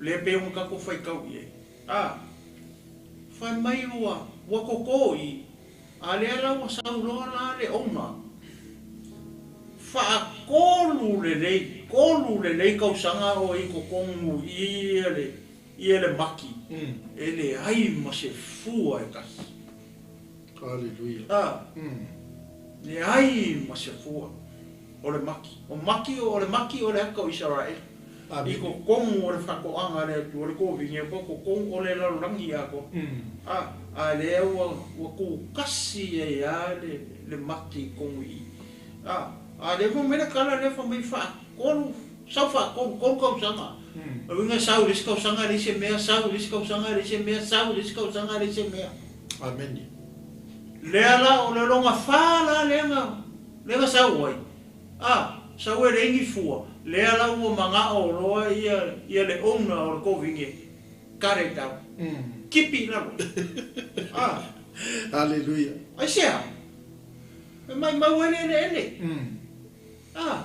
B: lea pei ona tatou faitau i ai. A, fai mai ua, ua toto i, a lea la ua sau loa la le owner. Faatolu lelei, tolu lelei tausaga o i totonu i ia le, ia le maki, e leai ma se fua e tasi.
A: Aleluia.
B: A, leai ma se fua o le maki. O maki, o le maki o le ata o Isaraelu. I
A: Amene.
B: totonu o le faatoaga a le Atua, le kovine, po totonu o le lalolagi atoa. A, a lea ua, ua kukasi ai lava le, le maki i totonu i i. A, a lea fai mai le tala lea fai mai faatolu, sau faatolu, tolu tausaga. O le uiga sau i le isi tausaga e leai se mea, sau i le isi tausaga e leai se mea, sau i le isi tausaga e leai se mea.
A: Amene.
B: Lea la o le lona fa la lea na, lea na sau ai. A, sau e leai ni fua, lea la ua manao loa ia, ia le owner o le kovine, cut it down. Kipi i lalo. A.
A: Aleluia.
B: Aisea? E maumau ai le eleele. A,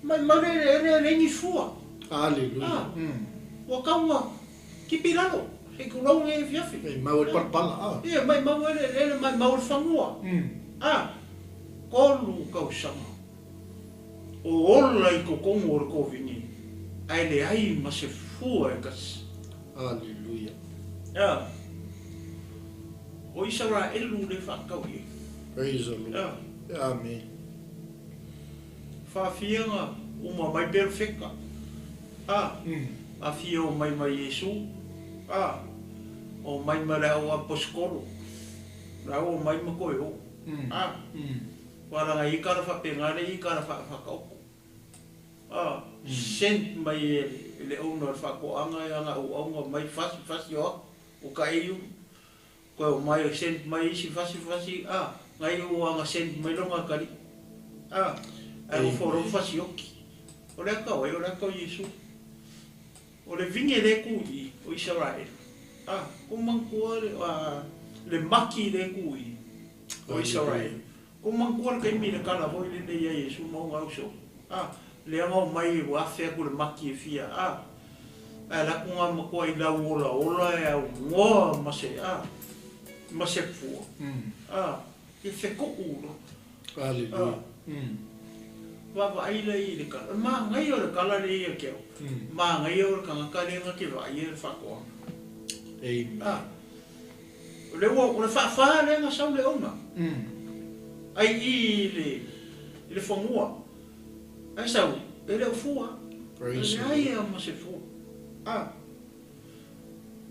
B: maumau le eleele e leai ni fua.
A: Aleluia.
B: A, ua tau ua kipi i lalo, se i tulou lenei afiafi.
A: Maumau ai le palapala. A.
B: Ia, maumau ai le eleele, maumau ai le fanua. A, tolu tausaga o ola i totonu o le kovine, ae leai ma se fua e tasi.
A: Aleluia.
B: A, o Isaraelu le faatau i ai.
A: Praise the Lord.
B: A.
A: Amen.
B: Faafiaga uma mai perofeta. A, afia o mai ma Iesu. A, o mai ma le au aposetolo. La o mai ma koe o. A, walaga i kala faapena le i kala faataoto. A, sent mai e le owner o le faatoaga e ana auauna mai fasi fasi o atu, o ka eiu. Koe o mai sent mai isi fasi fasi, a, ngai o anga sent mai longa atalii. A, ae ua folau fasi oki. O le ata o ai, o le ata o Iesu. O le vine le ku i o Isaraelu. A, ko manatua le, a, le maki le ku i o Isaraelu. Ko manatua le taimi le tala foi lenei ia Iesu ma ona uso. A, leaga o mai ua afe atu le maki e fia. A, Ae alu atu ga matuaʻi lauolaola e augoa ma se a ma se fua a e fetuʻu loa.
A: Aleluia.
B: Vaavaai lea i le kala. O le manaia o le kala lea ia te au, manaia o le tagata lea na te vaaia le faatoaga.
A: Amen.
B: A, o lea ua, o le faafa lea na sau le ona. Ai i i le, i le fanua. Ae sau, e le o fua.
A: Praise
B: E
A: the
B: leai
A: Lord.
B: lava ma se fua. A,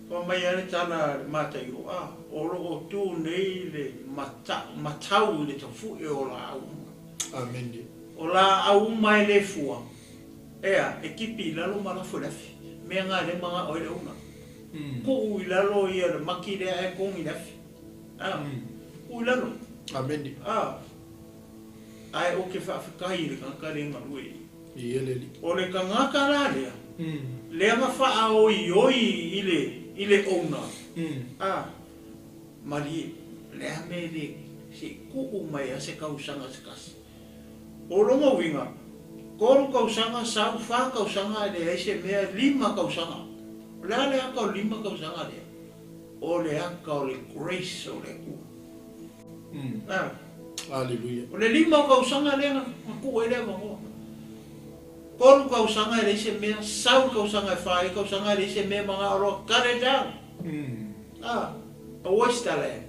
B: fai mai lava le tala a le Mataio, a, o lo o tu nei le mata, matau i le tafue o laau uma.
A: Amene.
B: O laau uma e le fua, ea, e tipi i lalo ma lafo i le afi. Mea na lea e manao ai le owner. Tuu i lalo ia le maki lea ae togi i le afi. A, tuu i lalo.
A: Amene.
B: A, ae ou te faafetai i le tagata lea e galue i i.
A: I ele alii.
B: O le tagata la lea, lea na faaoioi i le, i le owner, a, malie, o le a mea e le, se i tuu mai lava se tausaga se tasi. O lona uiga, 3 tausaga sau, 4 tausaga e leai se mea, 5 tausaga. O le a le ata o le 5 tausaga lea? O le ata o le grace o le Atua. A.
A: Aleluia.
B: O le 5 o tausaga lea na tuu ai le avanoa. 3 tausaga e leai se mea, sau le tausaga e 4 ai tausaga e leai se mea manao loa, cut it down. A, aua se tala e.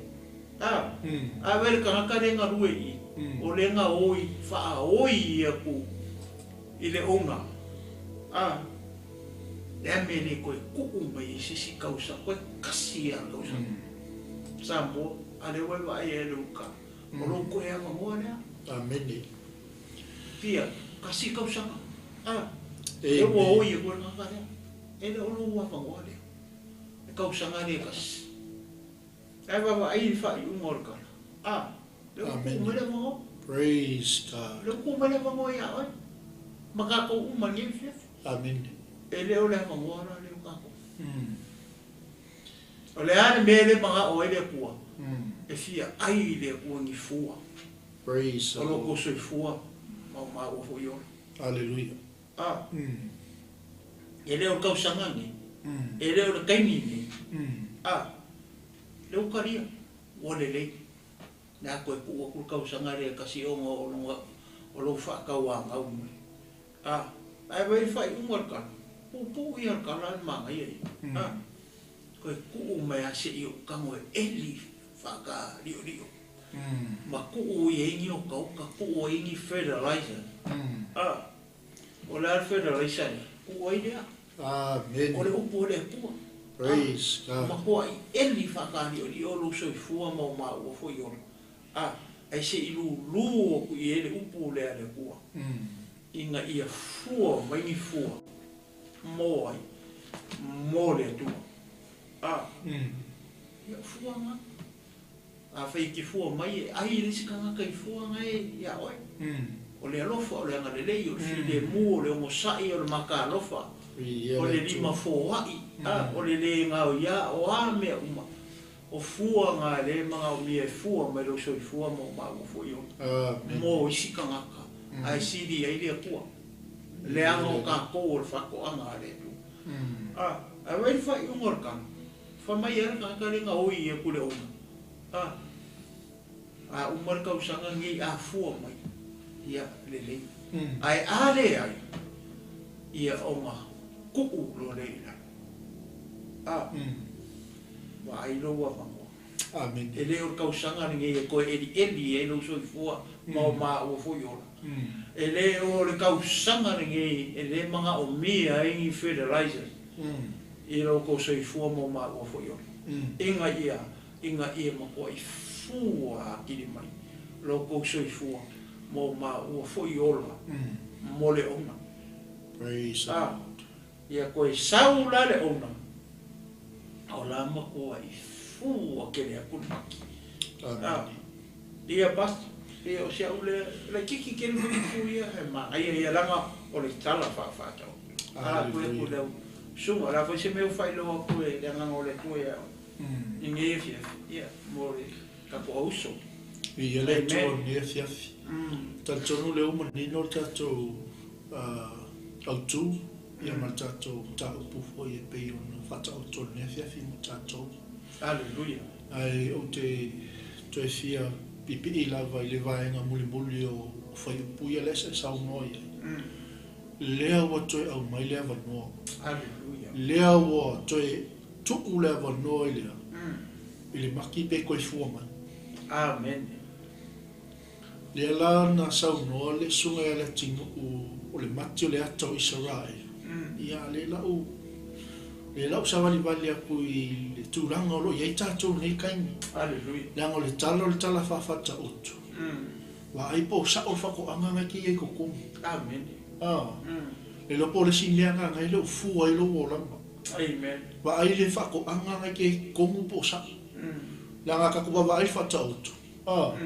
B: A, a vaai le tagata lea e galue i i, o lea na oi, faaoi atu i le owner. A, le a mea e le toe tuu mai ai se isi tausaga, toe tasi lava o le tausaga. Samoa, a lea ua e vaai ai le uka, o lou toe avanoa lea.
A: Amene.
B: Fia, tasi tausaga. A, lea ua oi atu ai le tagata lea. E le o lou avanoa lea. Le tausaga lea e tasi. Ae vaavaai i le faaiuga o le tala. A, lea ua tuu mai le avanoa.
A: Praise God.
B: Lea ua tuu mai le avanoa ia oe, ma tatou uma i lenei afiafi.
A: Amene.
B: E le o le avanoa la lea o tatou. O le a le mea lea e manao ai le Atua? E fia ai i le Atua ni fua.
A: Praise the
B: O lo
A: Lord.
B: tou soifua ma o maua foi ola.
A: Aleluia.
B: A, e le o le tausaga nei, e le o le taimi nei. A, lea ua talia, ua lelei. Le a toe tuu atu le tausaga lea e tasi ona o lona, o lou faatauanau mai. A, ae vaai i le faaiuga o le tala, puupuu ia le tala a le manaia ia. A, toe tuu mai lava se i ou tago e eli faataliolio, ma tuu i ai ni otaota, tuu ai ni fertilizer. A, o le a le fertilizer lea? Tuu ai lea.
A: Amene.
B: O le upu a le Atua.
A: Praise
B: A,
A: God.
B: matuai eli faataliolio lou soifua ma o maua foi ola. A, ae se i lulu atu i ai le upu lea a le Atua, ina ia fua mai ni fua mo ai, mo le Atua. A, ia o fua na. Afai e te fua mai e ai le isi tagata i fua na e ia oe. O le alofa, o le agalelei, o le filemu, o le onosai, o le makaalofa, o le lima foai, a, o le le gaoia, o a mea uma. O fua na lea e manaomia e fua mai lou soifua ma o maua foi ola. Mo isi tagata, ae sili ai le Atua. Leaga o tatou o le faatoaga a le Atua. A, ae vaai le faaiuga o le tala. Fai mai ai le tagata lea na oi atu i le owner. A, a uma le tausaga lenei a fua mai, ia lelei. Ae a leai, ia ona tuu loa lea i lalo. A, vaai lou avanoa.
A: Amene.
B: E le o le tausaga lenei e toe elieli ai lou soifua ma o maua foi ola. E le o le tausaga lenei e le manaomia ai ni fertilizers i lo tou soifua ma o maua foi ola. Ina ia, ina ia matuai fua atili mai lo tou soifua ma o maua foi ola mo le owner.
A: Praise the
B: A,
A: Lord.
B: ia toe sau la le owner, o la matuai fua tele atu le maki. A,
A: Amene.
B: ia basi, ia o si au lea, laitiiti tele foi upu ia, ae manaia ia leaga o le tala faafaatau. A, koe
A: Hallelujah.
B: atu lau susuga, o le a foi se mea ua faailoa atu e le agaga o le Atua ia oe i lenei afiafi, ia, mo le tatou auso.
A: Viia le Atua
B: Amen.
A: i lenei afiafi. Talitonu lea ua manino le tatou autu. Ia ma le tatou mataupu foi e pei ona faataoto i lenei afiafi mo tatou.
B: Aleluia.
A: Ae ou te toe fia pipii lava i le vaega mulimuli o fuaiupu ia lea sa e saunoa i ai. Lea ua toe aumai le avanoa.
B: Aleluia.
A: Lea ua toe tuu le avanoa i le a? I le maki pe koe fua mai.
B: Amene.
A: Lea la na saunoa le Susuga ia Leatinuu o le mati o le ata o Isaraelu, ia lea lau lea lau savalivali atu i le tulaga o lo o i ai tatou i lenei taimi.
B: Aleluia.
A: Leaga o le tala o le tala faafata-utu, vaai po o sao le faatoaga na e te i ai i totonu.
B: Amene.
A: Le iloa po o le isi mea na e le o fua ai lou olaga.
B: Amen.
A: Vaai le faatoaga na e te i ai i totonu po o sao. Leaga a tatou vaavaai i le faataoto,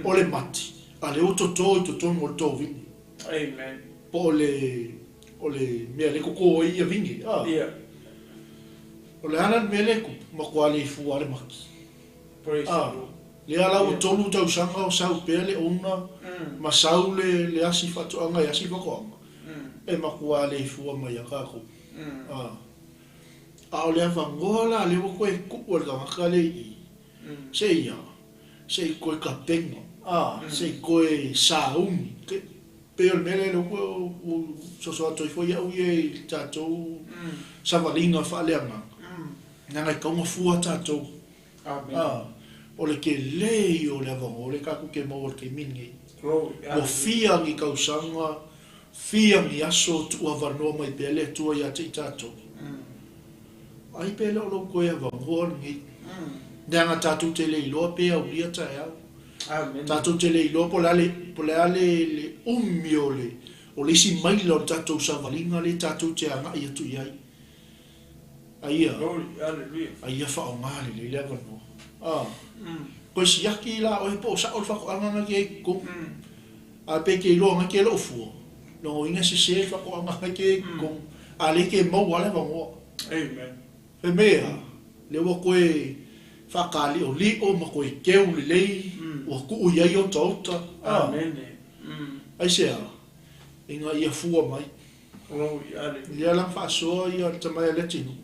A: o le mati, a lea ua toto i totonu o le tovine.
B: Amen.
A: Po o le, o le mea lea e toto ai ia vine, a.
B: Yeah.
A: O le a la le mea lea e tupu? Matua le fua lava le mati.
B: Praise the Lord.
A: Lea la ua 3 tausaga o sau pea le owner ma sau le, le asi faatoaga e asi faatoaga, e matua le fua mai ia tatou. A o le avanoa la lea ua toe tuu e le tagata lea i i, se i a, se i toe tapena, a, se i toe sauni. Pei o le mea lea lea ua soso atu ai foi au ia i le tatou savaliga faaleagaga, leaga e tatau ona fua tatou. A, o le tele ia o le avanoa lea tatou te maua i le taimi lenei. Ua fia ni tausaga, fia ni aso o tuu avanoa mai pea le Atua ia te i tatou. Ai pe le o lou toe avanoa lenei. Leaga tatou te le iloa pe aulia taeao. Tatou te le iloa po o le a le, po o le a le, le umi o le, o le isi maila o le tatou savaliga lea tatou te agai atu i ai. A ia, a ia faaaoga lelei le avanoa. A, koe siaki la oe po o sao le faatoaga na ke ai i totonu. A pe te iloa na ke loo fua, lona uiga sese le faatoaga na ke ai i totonu. A lea ke maua lava le avanoa.
B: Amen.
A: Fai mai a, lea ua toe faakaliolio ma toe keu lelei, ua tuu i ai otaota. A, aisea, ina ia fua mai. Lea la na faasoa ia le tamae a le atinuu,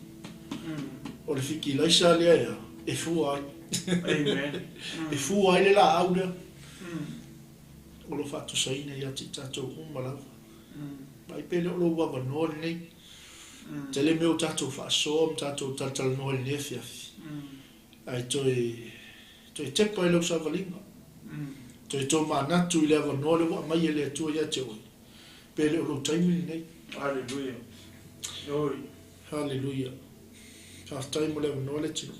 A: o le fitilaisa lea ea e fua ai. E fua ai le laau lea o lo o faatusaina ia te i tatou uma lava. Vaai pe le o lou avanoa lenei. Tele mea ua tatou faasoa ma tatou talatalanoa i lenei afiafi, ae toe toe tepa i lau savaliga. Toe tomanatu i le avanoa lea ua aumai e le Atua ia te oe. Pe le o lou taimi lenei.
B: Hallelujah. Glory.
A: Hallelujah. Faafetai mo le avanoa le Atua.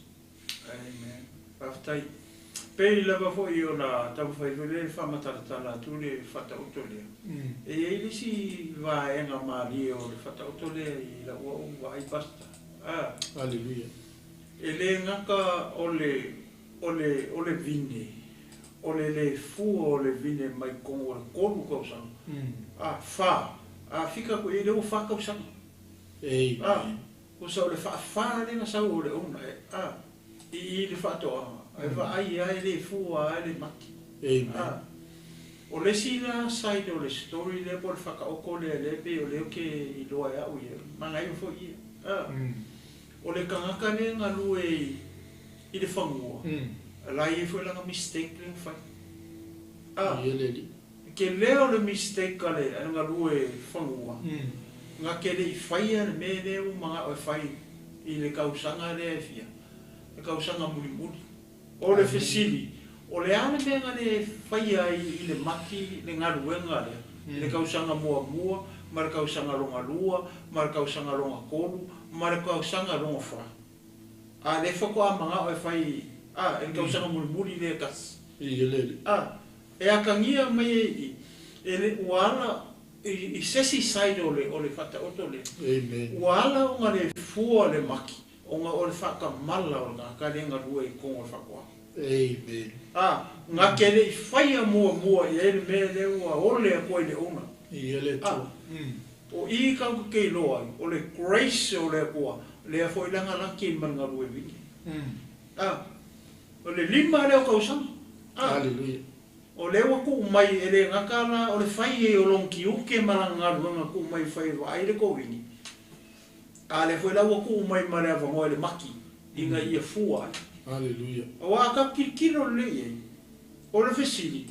B: Amen. Faafetai. Pei lava foi ona taumafai foi lea e faamatalatala atu le faataoto lea. E i ai le isi vaega malie o le faataoto lea i lau au vaai Pastor. Ah.
A: Hallelujah.
B: E le gata o le o le o le vine O le le fua o le vine mai totonu o le 3 tausaga, a, fa, a fika atu i ai lea ua fa tausaga. A, tusa o le faafa lea na sau o le owner e, a, i i le faatoaga, e vaai lava e le fua lava le mati. A, o le isi la side o le story lea po o le faataoto lea lea pei o lea ou te iloa e au ia, manaia foi ia. A, o le tagata lea e galue i i le fanua, la e i ai foi lana mistake lea na fai. A, tele o le mistake a le galue fanua, na te le i faia le mea lea ua manao e fai i le tausaga lea e fia, le tausaga mulimuli. O le fesili, o le a le mea na le faia ai i le mati le galuega lea i le tausaga muamua ma le tausaga lona lua ma le tausaga lona tolu ma le tausaga lona fa? A lea faatoa manao e fai a e le tausaga mulimuli lea e tasi. A e atagia mai ai i i, e le ua ala i se isi side o le o le faataoto lea. Ua ala ona le fua le maki ona o le faatamala o le tagata lea e galue i totonu o le faatoaga. A na te le i faia muamua i ai le mea lea ua ole atu ai le owner. A O i tatou te iloa ai, o le grace o le Atua, lea foi la na laki ai ma le galue vine. A, o le 5 lea o tausaga. A, o lea ua tuu mai e le gata la o le fai ai o lona tiute ma lana galuega tuu mai e fai e vaai le kovini. A lea foi la ua tuu mai ma le avanoa i le maki ina ia fua ai.
A: Hallelujah.
B: Aua a tatou tilotilo lelei i ai, o le fesili,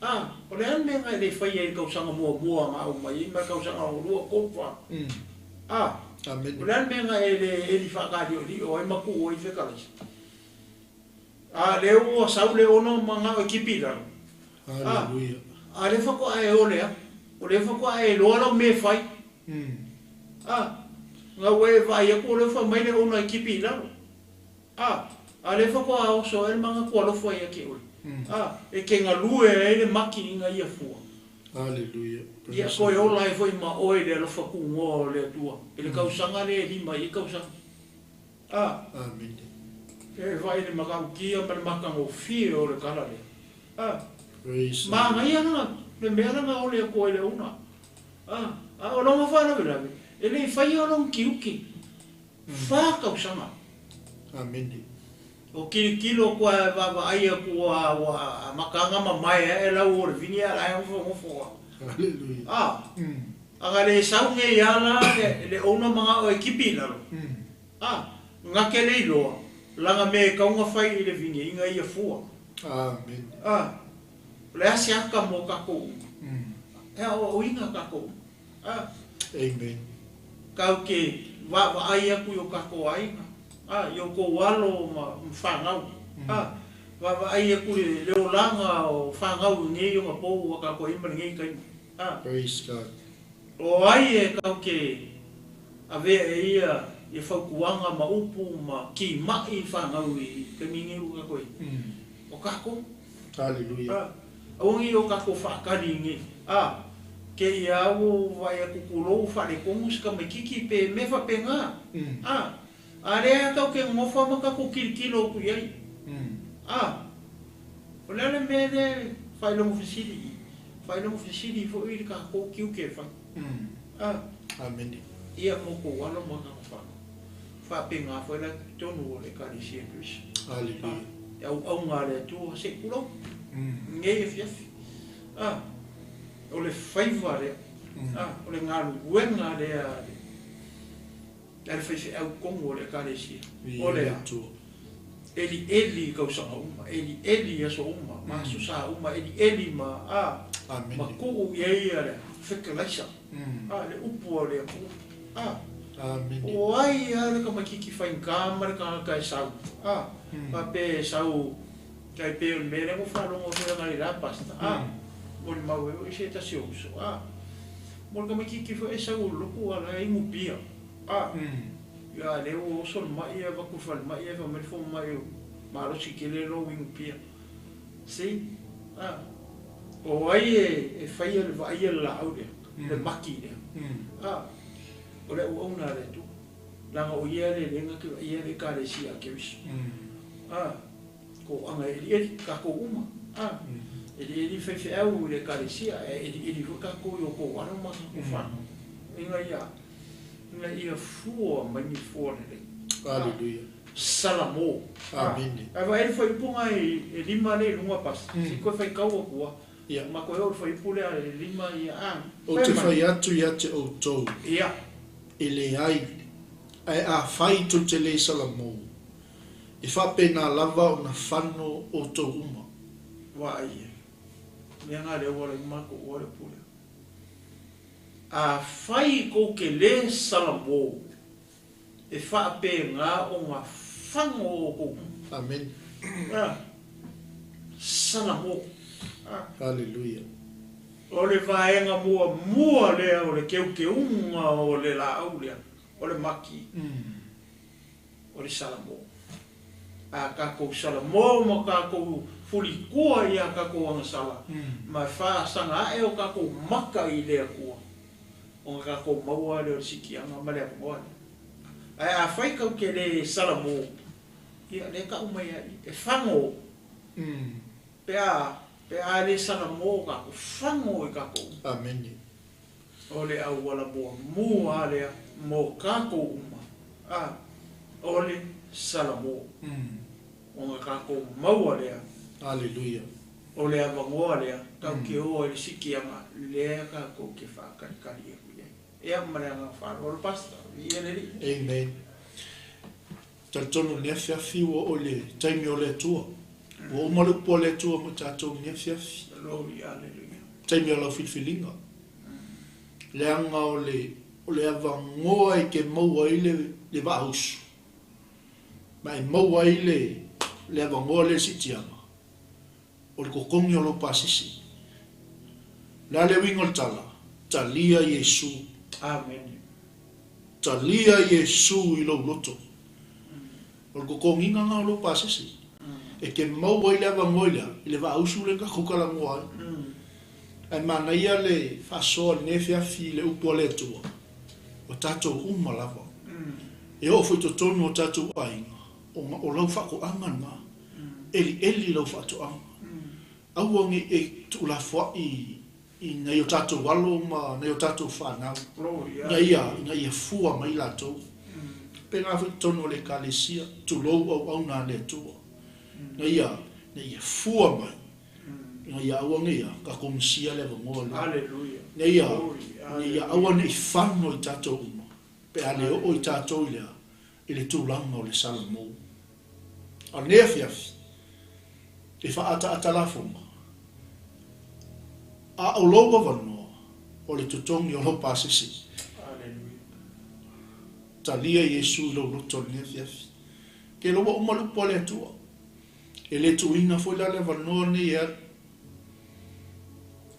B: a, o le a le mea na e le faia i le tausaga muamua na aumai ai ma le tausaga lona lua, tolu, fa? A,
A: Amene.
B: o le a le mea na e le eli faataliolio ai ma tuu ai fetalaisa? A lea ua sau le ono manao e tipi i lalo. A,
A: Hallelujah.
B: a lea faatoa e o lea, o lea faatoa e iloa lau mea e fai. A, na ua e vaai atu o lea ua fai mai le ono e tipi i lalo. A, a lea faatoa oso ai le manatu alofa ia te oe. A, e te galue ai le maki ina ia fua.
A: Hallelujah.
B: Ia
A: Praise
B: toe
A: the Lord.
B: ola ai foi ma oe le alofa tunoa o le Atua i le tausaga lea e lima i tausaga. A,
A: Amene.
B: e vaai i le matautia ma le matagofie o le tala lea. A,
A: Praise the Lord.
B: manaia lana le mea lana o le Atua i le una. A, a o lona faalavelave, e le i faia lona tiute. 4 tausaga.
A: Amene.
B: O tilotilo atu ae vaavaai atu ua ua amataga mamae ae lau o le vini a la e nofonofo lava.
A: Hallelujah.
B: A, a na le sau nei lava la le ona manao e tipi i lalo. A, na te le iloa, lana mea e tatau ona fai i le vini ina ia fua.
A: Amene.
B: A, o le a se aka mo tatou uma. E aoaoina tatou uma. A,
A: Amen.
B: tatou te vaavaai atu i o tatou aiga, a, i o tou alo ma fanau. A, vaavaai atu i le olaga o fanau i nei ona pou ua tatou i ai ma lenei taimi. A,
A: Praise God.
B: o ai e tatou te avea e ia ia fautuaga ma upu ma timai fanau i taimi nei ua tatou i ai. O tatou.
A: Hallelujah.
B: A, aua ne i o tatou faatali i nei. A, kēia au ua vaai atu tulou faaletonu si tamaititi pe mea faapena. A, a lea tatou te nonofo lava ma tatou tilotilo atu i ai. A, o le a le mea lea e faailoga fesili i i? Faailoga fesili foi i le tatou tiute e fai. A,
A: Amene.
B: ia mo kou alo ma tatou fanau. Faapena foi la i totonu o le Ekalesia Keriso.
A: Hallelujah.
B: E auauga a le Atua se i tulou lenei afiafi. A, o le faiva lea, a, o le galuega lea a le a le faifeau tonu o le Ekalesia. O
A: Viia
B: le
A: le
B: a?
A: Atua.
B: Elieli i tausaga uma, elieli i aso uma, ma aso sa uma, elieli ma a, ma
A: Amene.
B: tuu i ai ia le fetalaisa, a, le upu a le Atua. A,
A: Amene.
B: o ai lava le tamaititi faigata ma le tagata e sau, a, faapea e sau tai pei o le mea lea na ou faalogo atu ai analeila Pastor, a, molimau ai foi se tasi o uso, a, mo le tamaititi foi e sau o le lotu a la e inu pia, a, ia lea ua oso le mai avatu i le falemai ae fai mai le fomai o malosi tele lou inu pia. See? A, o ai e faia le vaaia le laau lea, le maki lea. A, o le auauna a le Atua. Leaga o ia le le na te vaaia le Ekalesia a Keriso. A, toaga e elieli, tatou uma. A, elieli faifeau i le Ekalesia, ae elieli foi tatou i o tou alo ma tatou fanau. Ina ia, ina ia fua mai ni fua lelei.
A: Hallelujah.
B: Salamo.
A: Amene.
B: Ae vaai le fuaiupu e 5 lea i luga Pastor. Se i toe faitau atu lava.
A: Ia.
B: Ma toe oo i le fuaiupu lea e 5 ia a.
A: Ou te fai atu ia te outou,
B: Ia.
A: e leai, ae afai tou te le salamou, e faapena lava ona fano outou uma.
B: Vaai e. Mea na lea ua ala ai ona matou oa le upu lea. Afai tou te le salamou, e faapena ona fano outou uma.
A: Amene.
B: A, salamo. A.
A: Hallelujah.
B: O le vaega muamua lea o le keukeuga o le laau lea, o le maki, o le salamo. A tatou salamo ma tatou fulitua i a tatou agasala, ma e faasaga ae o tatou maka i le Atua, ona tatou maua lea o le sikiaga ma le avanoa lea. Ae afai tatou te le salamo, ia lea e tau mai ai, e fago pe a pe a le salamo tatou, fago i tatou uma.
A: Amene.
B: O le auala muamua lea mo tatou uma, a, o le salamo. Ona tatou maua lea.
A: Hallelujah.
B: O le avanoa lea, tatou te o ai i le sikiaga lea tatou te faatalitali atu i ai. Ia, ma le agaga faaaloalo Pastor. Viia le Alii.
A: Amen. Talitonu i lenei afiafi ua oo i le taimi o le Atua. Ua uma le upu a le Atua mo i tatou i lenei afiafi.
B: Glory, hallelujah.
A: Taimi o lau filifiliga. Leaga o le, o le avanoa e te maua ai le, le vaausu, ma e maua ai le, le avanoa lea i le siitiaga, o le totogi o lou pasese. O le a le uiga o le tala? Talia Iesu.
B: Amene.
A: Talia Iesu i lou loto. O le totogiga lena o lou pasese. E te maua ai le avanoa i le a? I le vaausu lea na tatou talanoa ai. Ae manaia le faasoa i lenei afiafi i le upu a le Atua, o tatou uma lava. E oo foi i totonu o tatou aiga, o lau faatoaga lena. Elieli lau faatoaga. Aua ne i e tuulafoai i nai o tatou alo ma nai o tatou fanau, ina ia fua mai latou. Pēlā foi i totonu o le Ekalesia, tulou auauna a le Atua, ina ia fua mai, ina ia aua ne i tatou misia le avanoa lea, ina ia aua ne i fano i tatou uma, pe a le oo i tatou i le a? I le tulaga o le salamo. A o lenei afiafi, e faaataata lafoga, a o lou avanoa, o le totogi o lou pasese. Talia Iesu i lou loto i lenei afiafi. Ke ua uma le upu a le Atua. E le tuuina foi la le avanoa lenei e alu.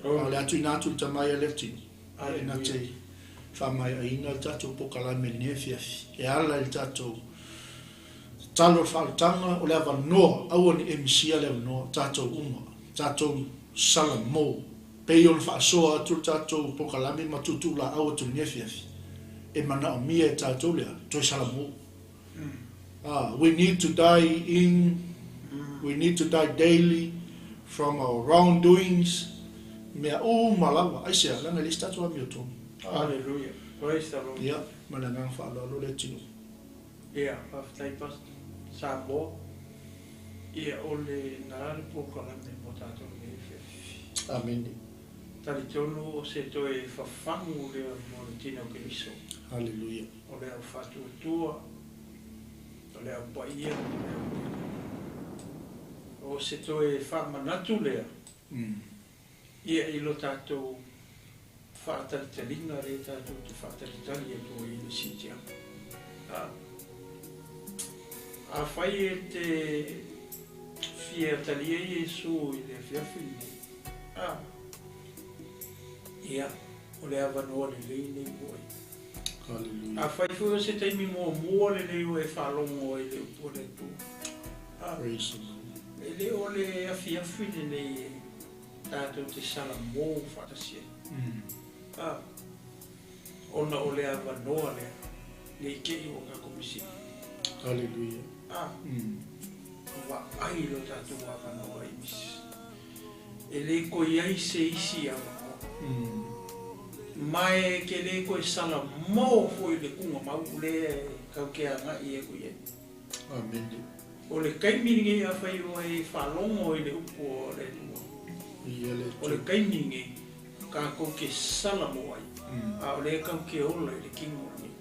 A: A o le a tuuina atu i le tama ia Leotino, e na te faamaeaina le tatou polokalame i lenei afiafi, e ala i le tatou tatalo i le faaolataga, o le avanoa, aua ne i e misia le avanoa, tatou uma, tatou salamo, pei ona faasoa atu le tatou polokalame ma tuutuulaau atu i lenei afiafi, e manaomia e tatou le a? Toe salamo. We need to die in, we need to die daily from our wrongdoings, mea uma lava, aisea, leaga e leai se tatou amiotonu.
B: Hallelujah. Praise the Lord.
A: Ia, ma le agaga faaaloalo le atunuu.
B: Ia, faafetai Pastor. Samoa, ia o le na le polokalame mo tatou nei afiafi.
A: Amene.
B: Talitonu o se toe fafagu lea mo le tino o Keriso.
A: Hallelujah.
B: O le au faatuatua, o le au paia ma le au pele. O se toe faamanatu lea, ia i lo tatou faatalitaliga lea tatou te faatalitali atu ai i le siitiaga. Afai e te fia talia Iesu i le afiafi lenei, ia, o le avanoa lelei lenei mo oe.
A: Hallelujah.
B: Afai foi o se taimi muamua lenei ua e faalogo ai i le upu a le Atua,
A: Praise the Lord.
B: e le o le afiafi lenei e tatou te salamo faatasi ai, ona o le avanoa lea, ne i te i ua tatou misia.
A: Hallelujah.
B: Vaai lo tatou avanoa i misi. E le koe ai se isi avanoa. Ma e ke le koe salamo foi le kuga mau lea e kau ke agai e ku i ai.
A: Amene.
B: O le taimi lenei afai ua e faalogo i le upu o le Atua.
A: Ia le
B: O le taimi lenei tatou te salamo ai, a o lea tatou te ola i le tino lenei.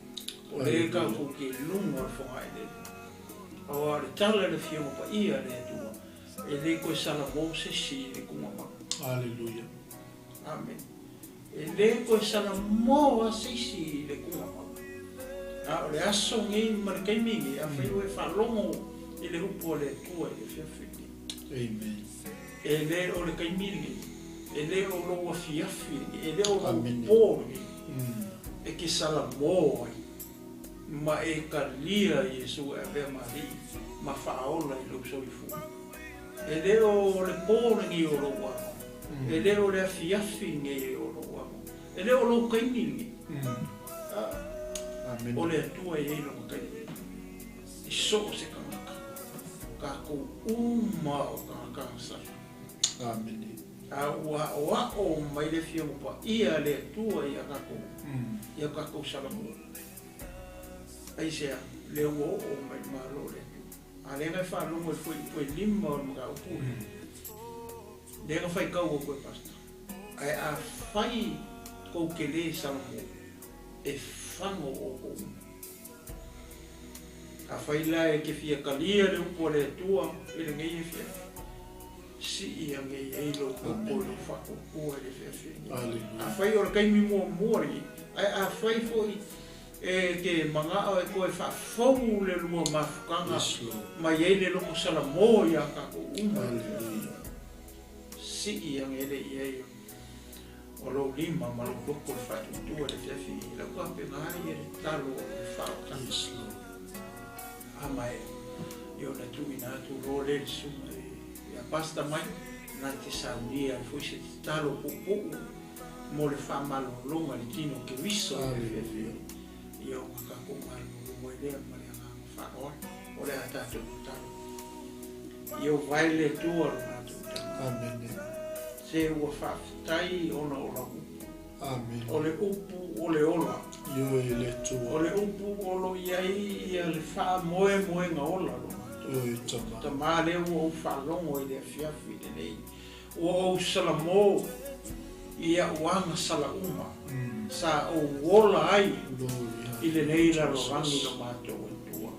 B: O lea tatou te luga o le fogaelele. Aua o le tala i le Afioga Paia a le Atua, e le toe salamo se isi i le kuga mau.
A: Hallelujah.
B: Amen. E le toe salamo lava se isi i le kuga mau. A o le aso nei ma le taimi nei, afai ua e faalogo i le upu a le Atua i le afiafi lenei.
A: Amen.
B: E le o le taimi lenei, e le o lou afiafi lenei, e le o lou
A: Amene.
B: po lenei, e te salamo ai, ma e talia Iesu e avea ma Alii ma faaola i lou soifua. E le o le po lenei o lou amo, e le o le afiafi lenei o lou amo, e le o lou taimi lenei.
A: Amene.
B: O le Atua e i ai lona taimi i so o se tagata, tatou uma o tagata gasali.
A: Amene.
B: A ua aoao mai le Afioga Paia a le Atua ia tatou, ia tatou salamo. Aisea, lea ua oo mai le Malo o le Atua. A lea na e faalogo i le fuaiupu e 5 o le mataupu lea, lea na faitau atu e Pastor. Ae afai tou te le salamo, E fago oukou uma. Afai la e te fia talia le upu a le Atua i lenei afiafi, sii ane i ai lou koko i lou faatuatua i le afiafi lenei. Afai o le taimi muamua lenei, ae afai foi e te manao e toe faafou le lua mafutaga mai ai le loto salamo iā tatou uma i le afiafi lenei, sii ane le i ai o lou lima ma lou loto i le faatuatua i le afiafi i lau tapena ai le tatalo o le faaotaga. A maea, ia ona tuuina atu loa lea i le susuga ia Pastor Mike na te saunia ai foi se tatalo puupuu mo le faamalologa i le tino Keriso i le afiafi ia ona tatou malolo ai lea ma le agaga faaaloalo. O le a tatou tatalo. Ia uvae le Atua lo matou Tama.
A: Amene.
B: Se ua faafetai ona o lau upu.
A: Amene.
B: O le upu o le ola.
A: Ioe i le Atua.
B: O le upu o lo i ai ia le faamoemoega ola lo matou.
A: Ioe Tama.
B: Tama lea ua ou faalogo i le afiafi lenei. Ua ou salamo i au agasala uma sa ou ola ai i lenei lalolagi lo matou Atua.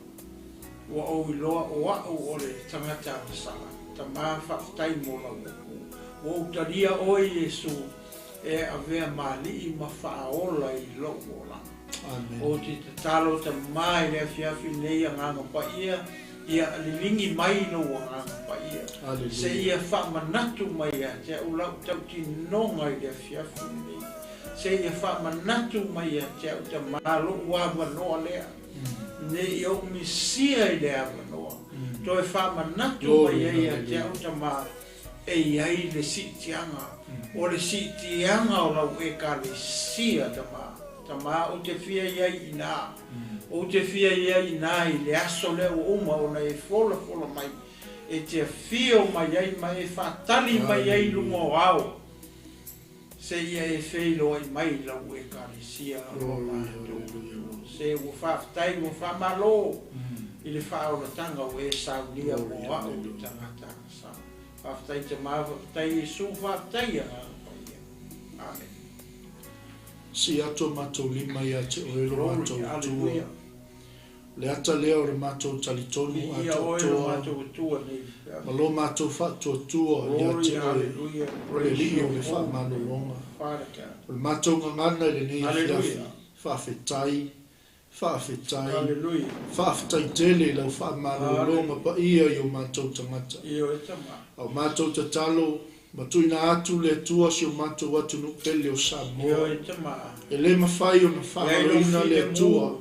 B: Ua ou iloa o a'u o le tagata agasala. Tama, faafetai mo lau upu. Ua ou talia oe, Iesu, e avea ma Alii ma Faaola i lou olaga. Ou te tatalo, Tama, i le afiafi lenei Agaga Paia, ia liligi mai lou Agaga Paia, seia faamanatu mai ia te a'u lau tautinoga i le afiafi lenei. Seia faamanatu mai ia te a'u, Tama, lou avanoa lea. Ne i ou misia i le avanoa, toe faamanatu mai ai ia te au Tama e i ai le siitiaga, o le siitiaga o lau Ekalesia, Tama. Tama, ou te fia i ai i ina. Ou te fia i ai i ina i le aso lea ua uma ona e folafola mai, e te afio mai ai ma e faatali mai ai i luga o ao. Seia e feiloai mai lau Ekalesia o matou Atua. Se ua faafetai, ua faamalo i le faaolataga ua e saunia mo a'u le tagata agasala. Faafetai Tama, faafetai Iesu, faafetai Agaga Paia. Amene.
A: Sii atu o matou lima ia te oe lo matou Atua. O le ata lea o le matou talitonu atoatoa ma lo matou faatuatua ia te oe, o le Alii o le faamalologa. O le matou gagana i lenei afiafi, faafetai, faafetai, faafetai tele i lau faamalologa paia i o matou tagata. A o matou tatalo, ma tuuina atu le Atua si o matou atunuu pele o Samoa. E le mafai ona faagaloina le Atua,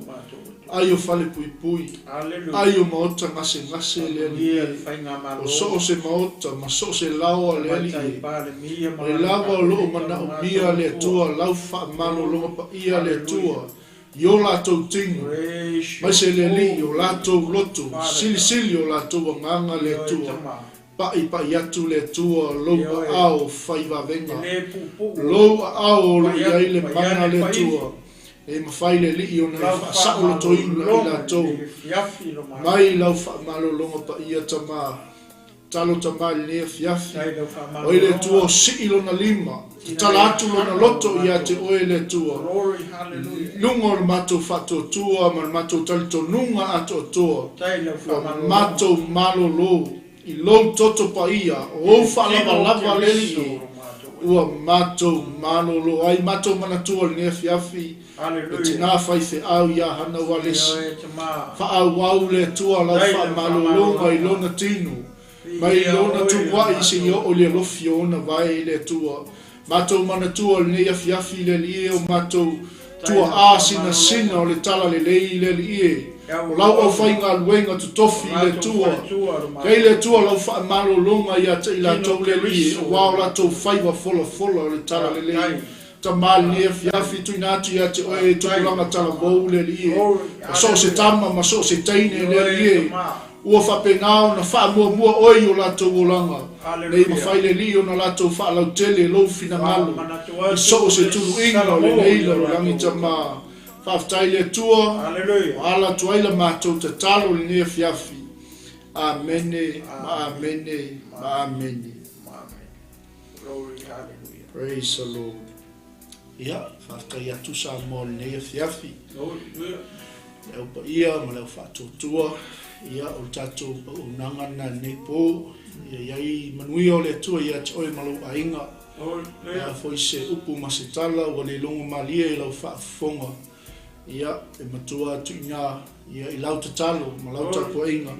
A: ai o falepuipui, ai o maota gasegase le Alii e, o so o se maota ma so o se laoa le Alii e, o le lava o lo o manaomia le Atua lau faamalologa paia le Atua i o latou tino, maise le Alii i o latou loto, silisili o latou agaga le Atua. Pa'ipa'i atu le Atua lou aao fai vavega, lou aao o lo i ai le mana le Atua, e mafai le Alii ona e faasaolotoina i latou mai lau faamalologa paia Tama. Talo Tama i lenei afiafi, o ai le Atua o sii lona lima, tatala atu lona loto ia te oe le Atua, i luga o le matou faatuatua ma le matou talitonuga atoatoa, ua matou malolo. I lou toto paia, o ou faalavalava le Alii, ua matou malolo ai. Matou manatua i lenei afiafi, le tina faifeau ia Hanau Alesi. Faaauau le Atua lau faamalologa i lona tino, mai lona tumuai seia oo i le alofi o ona vae i le Atua. Matou manatua i lenei afiafi le Alii e, o matou tuaa sinasina o le talalelei i le Alii e, o lau aufaigaluega totofi i le Atua. Kei le Atua lau faamalologa ia te i latou le Alii e, aua o latou faiva folafola o le talalelei. Tama i lenei afiafi, tuuina atu ia te oe tupulaga talavou le Alii e, ma so o se tama ma so o se teine le Alii e, Ua faapena ona faamuamua oe i o latou olaga, nei mafai le Alii ona latou faalautele lou finagalo i so o se tuluiga o lenei lalolagi Tama. Faafetai i le Atua ua ala atu ai la matou tatalo i lenei afiafi. Amene ma amene ma amene. Praise the Lord. Ia, faafetai atu Samoa i lenei afiafi. Le au paia ma le au faatuatua, ia, o le tatou auaunaga lena i lenei po. Ia i ai manuia o le Atua ia te oe ma lou aiga. O le a foi se upu ma se tala ua le logo malie i lau faafofoga, ia, e matua atu i ina, ia, i lau tatalo ma lau tapuaiga,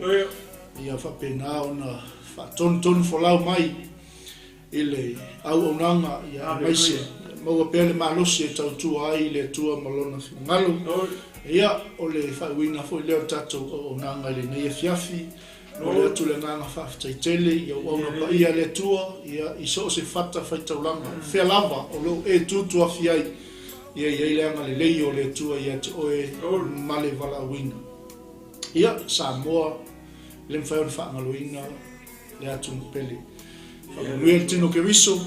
A: ia faapena ona faatonutonu folau mai i le auaunaga, ia aemaise ia maua pea le malosi e tautua ai i le Atua ma Lona finagalo. Ia, o le faaiuina foi lea o le tatou auaunaga i lenei afiafi. Momoli atu le agaga faafetai tele i auauna paia a le Atua, ia, i so o se fata faitaulaga, o fea lava o lo o e tutuafi ai, ia i ai le agalelei o le Atua ia te oe ma le valaauina. Ia, Samoa, e le mafai ona faagaloina le atunuu pele. Faamanuia i le tino Keriso,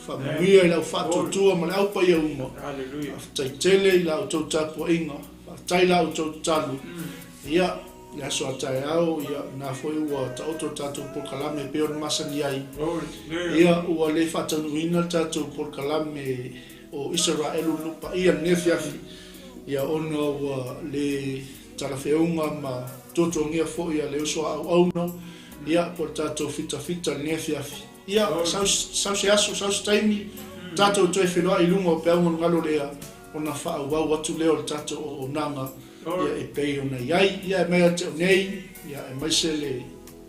A: faamanuia i le au faatuatua ma le au paia uma. Faafetai tele i la outou tapuaiga, faafetai i la outou tatalo. Ia, le aso a taeao, ia, na foi ua taoto le tatou polokalame e pei ona masani ai. Ia, ua le faataunuuina le tatou polokalame o Isaraelu le nuu paia i lenei afiafi, ia, ona ua le talafeauga ma tuatuagia foi a le uso a auauna, ia, po o le tatou fitafita i lenei afiafi. Ia, sau, sau se aso, sau se taimi, tatou toe feiloai i luga o peau galugalo lea, ona faaauau atu lea o le tatou auaunaga, ia, e pei ona i ai. Ia, e mai ia te au nei, ia, aemaise le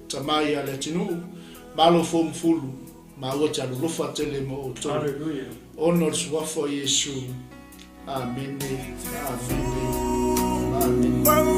A: tama ia Leatinuu, malo fomufulu, maua te alolofa tele mo outou. Ona o le suafa o Iesu. Amene, amene, amene.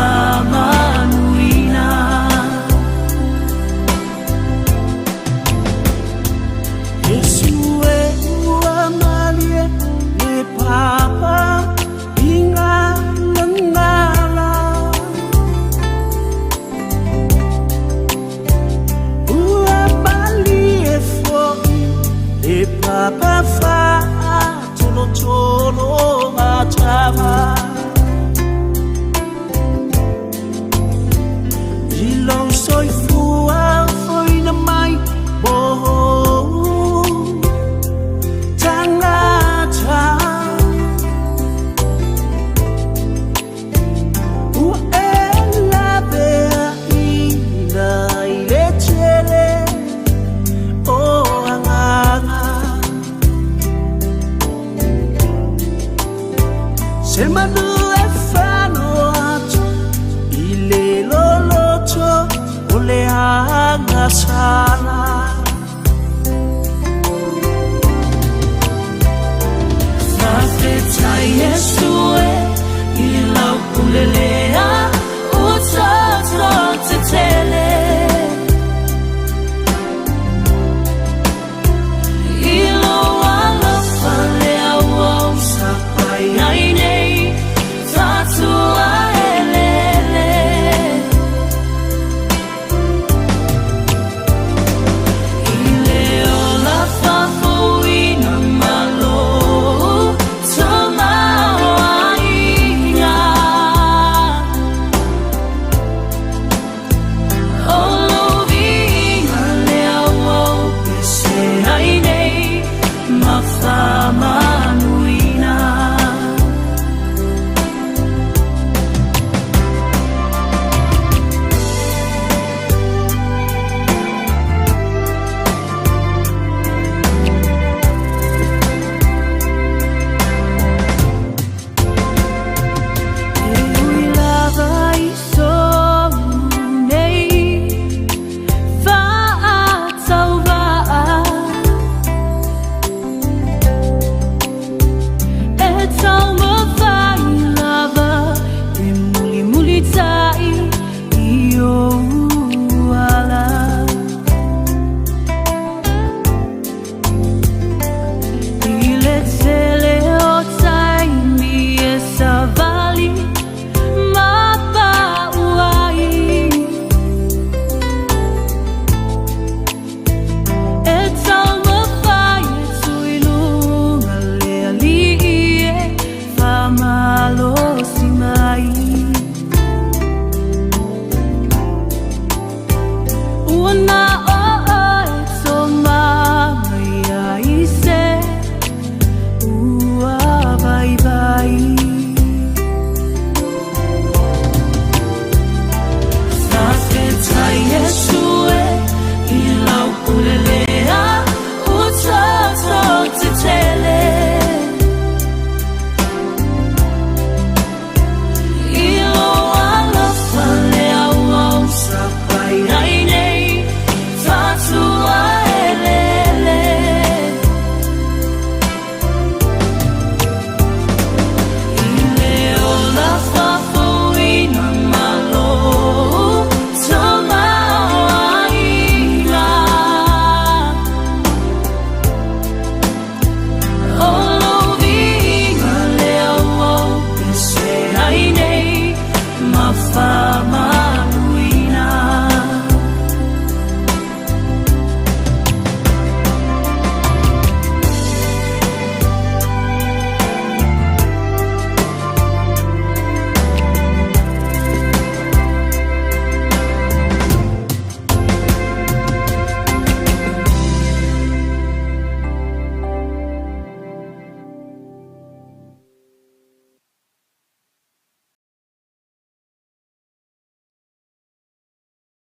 C: Faamanuina. Iesu e ua malie le papa inga lagala. Ua malie foi le papa faatolotolo atava. I lou soifua foina mai mo tagata. Ua e laveaina i le tele o agaga. Se manu e fano atu i le loloto o le agasala. Faafetai Iesu e i lau pule le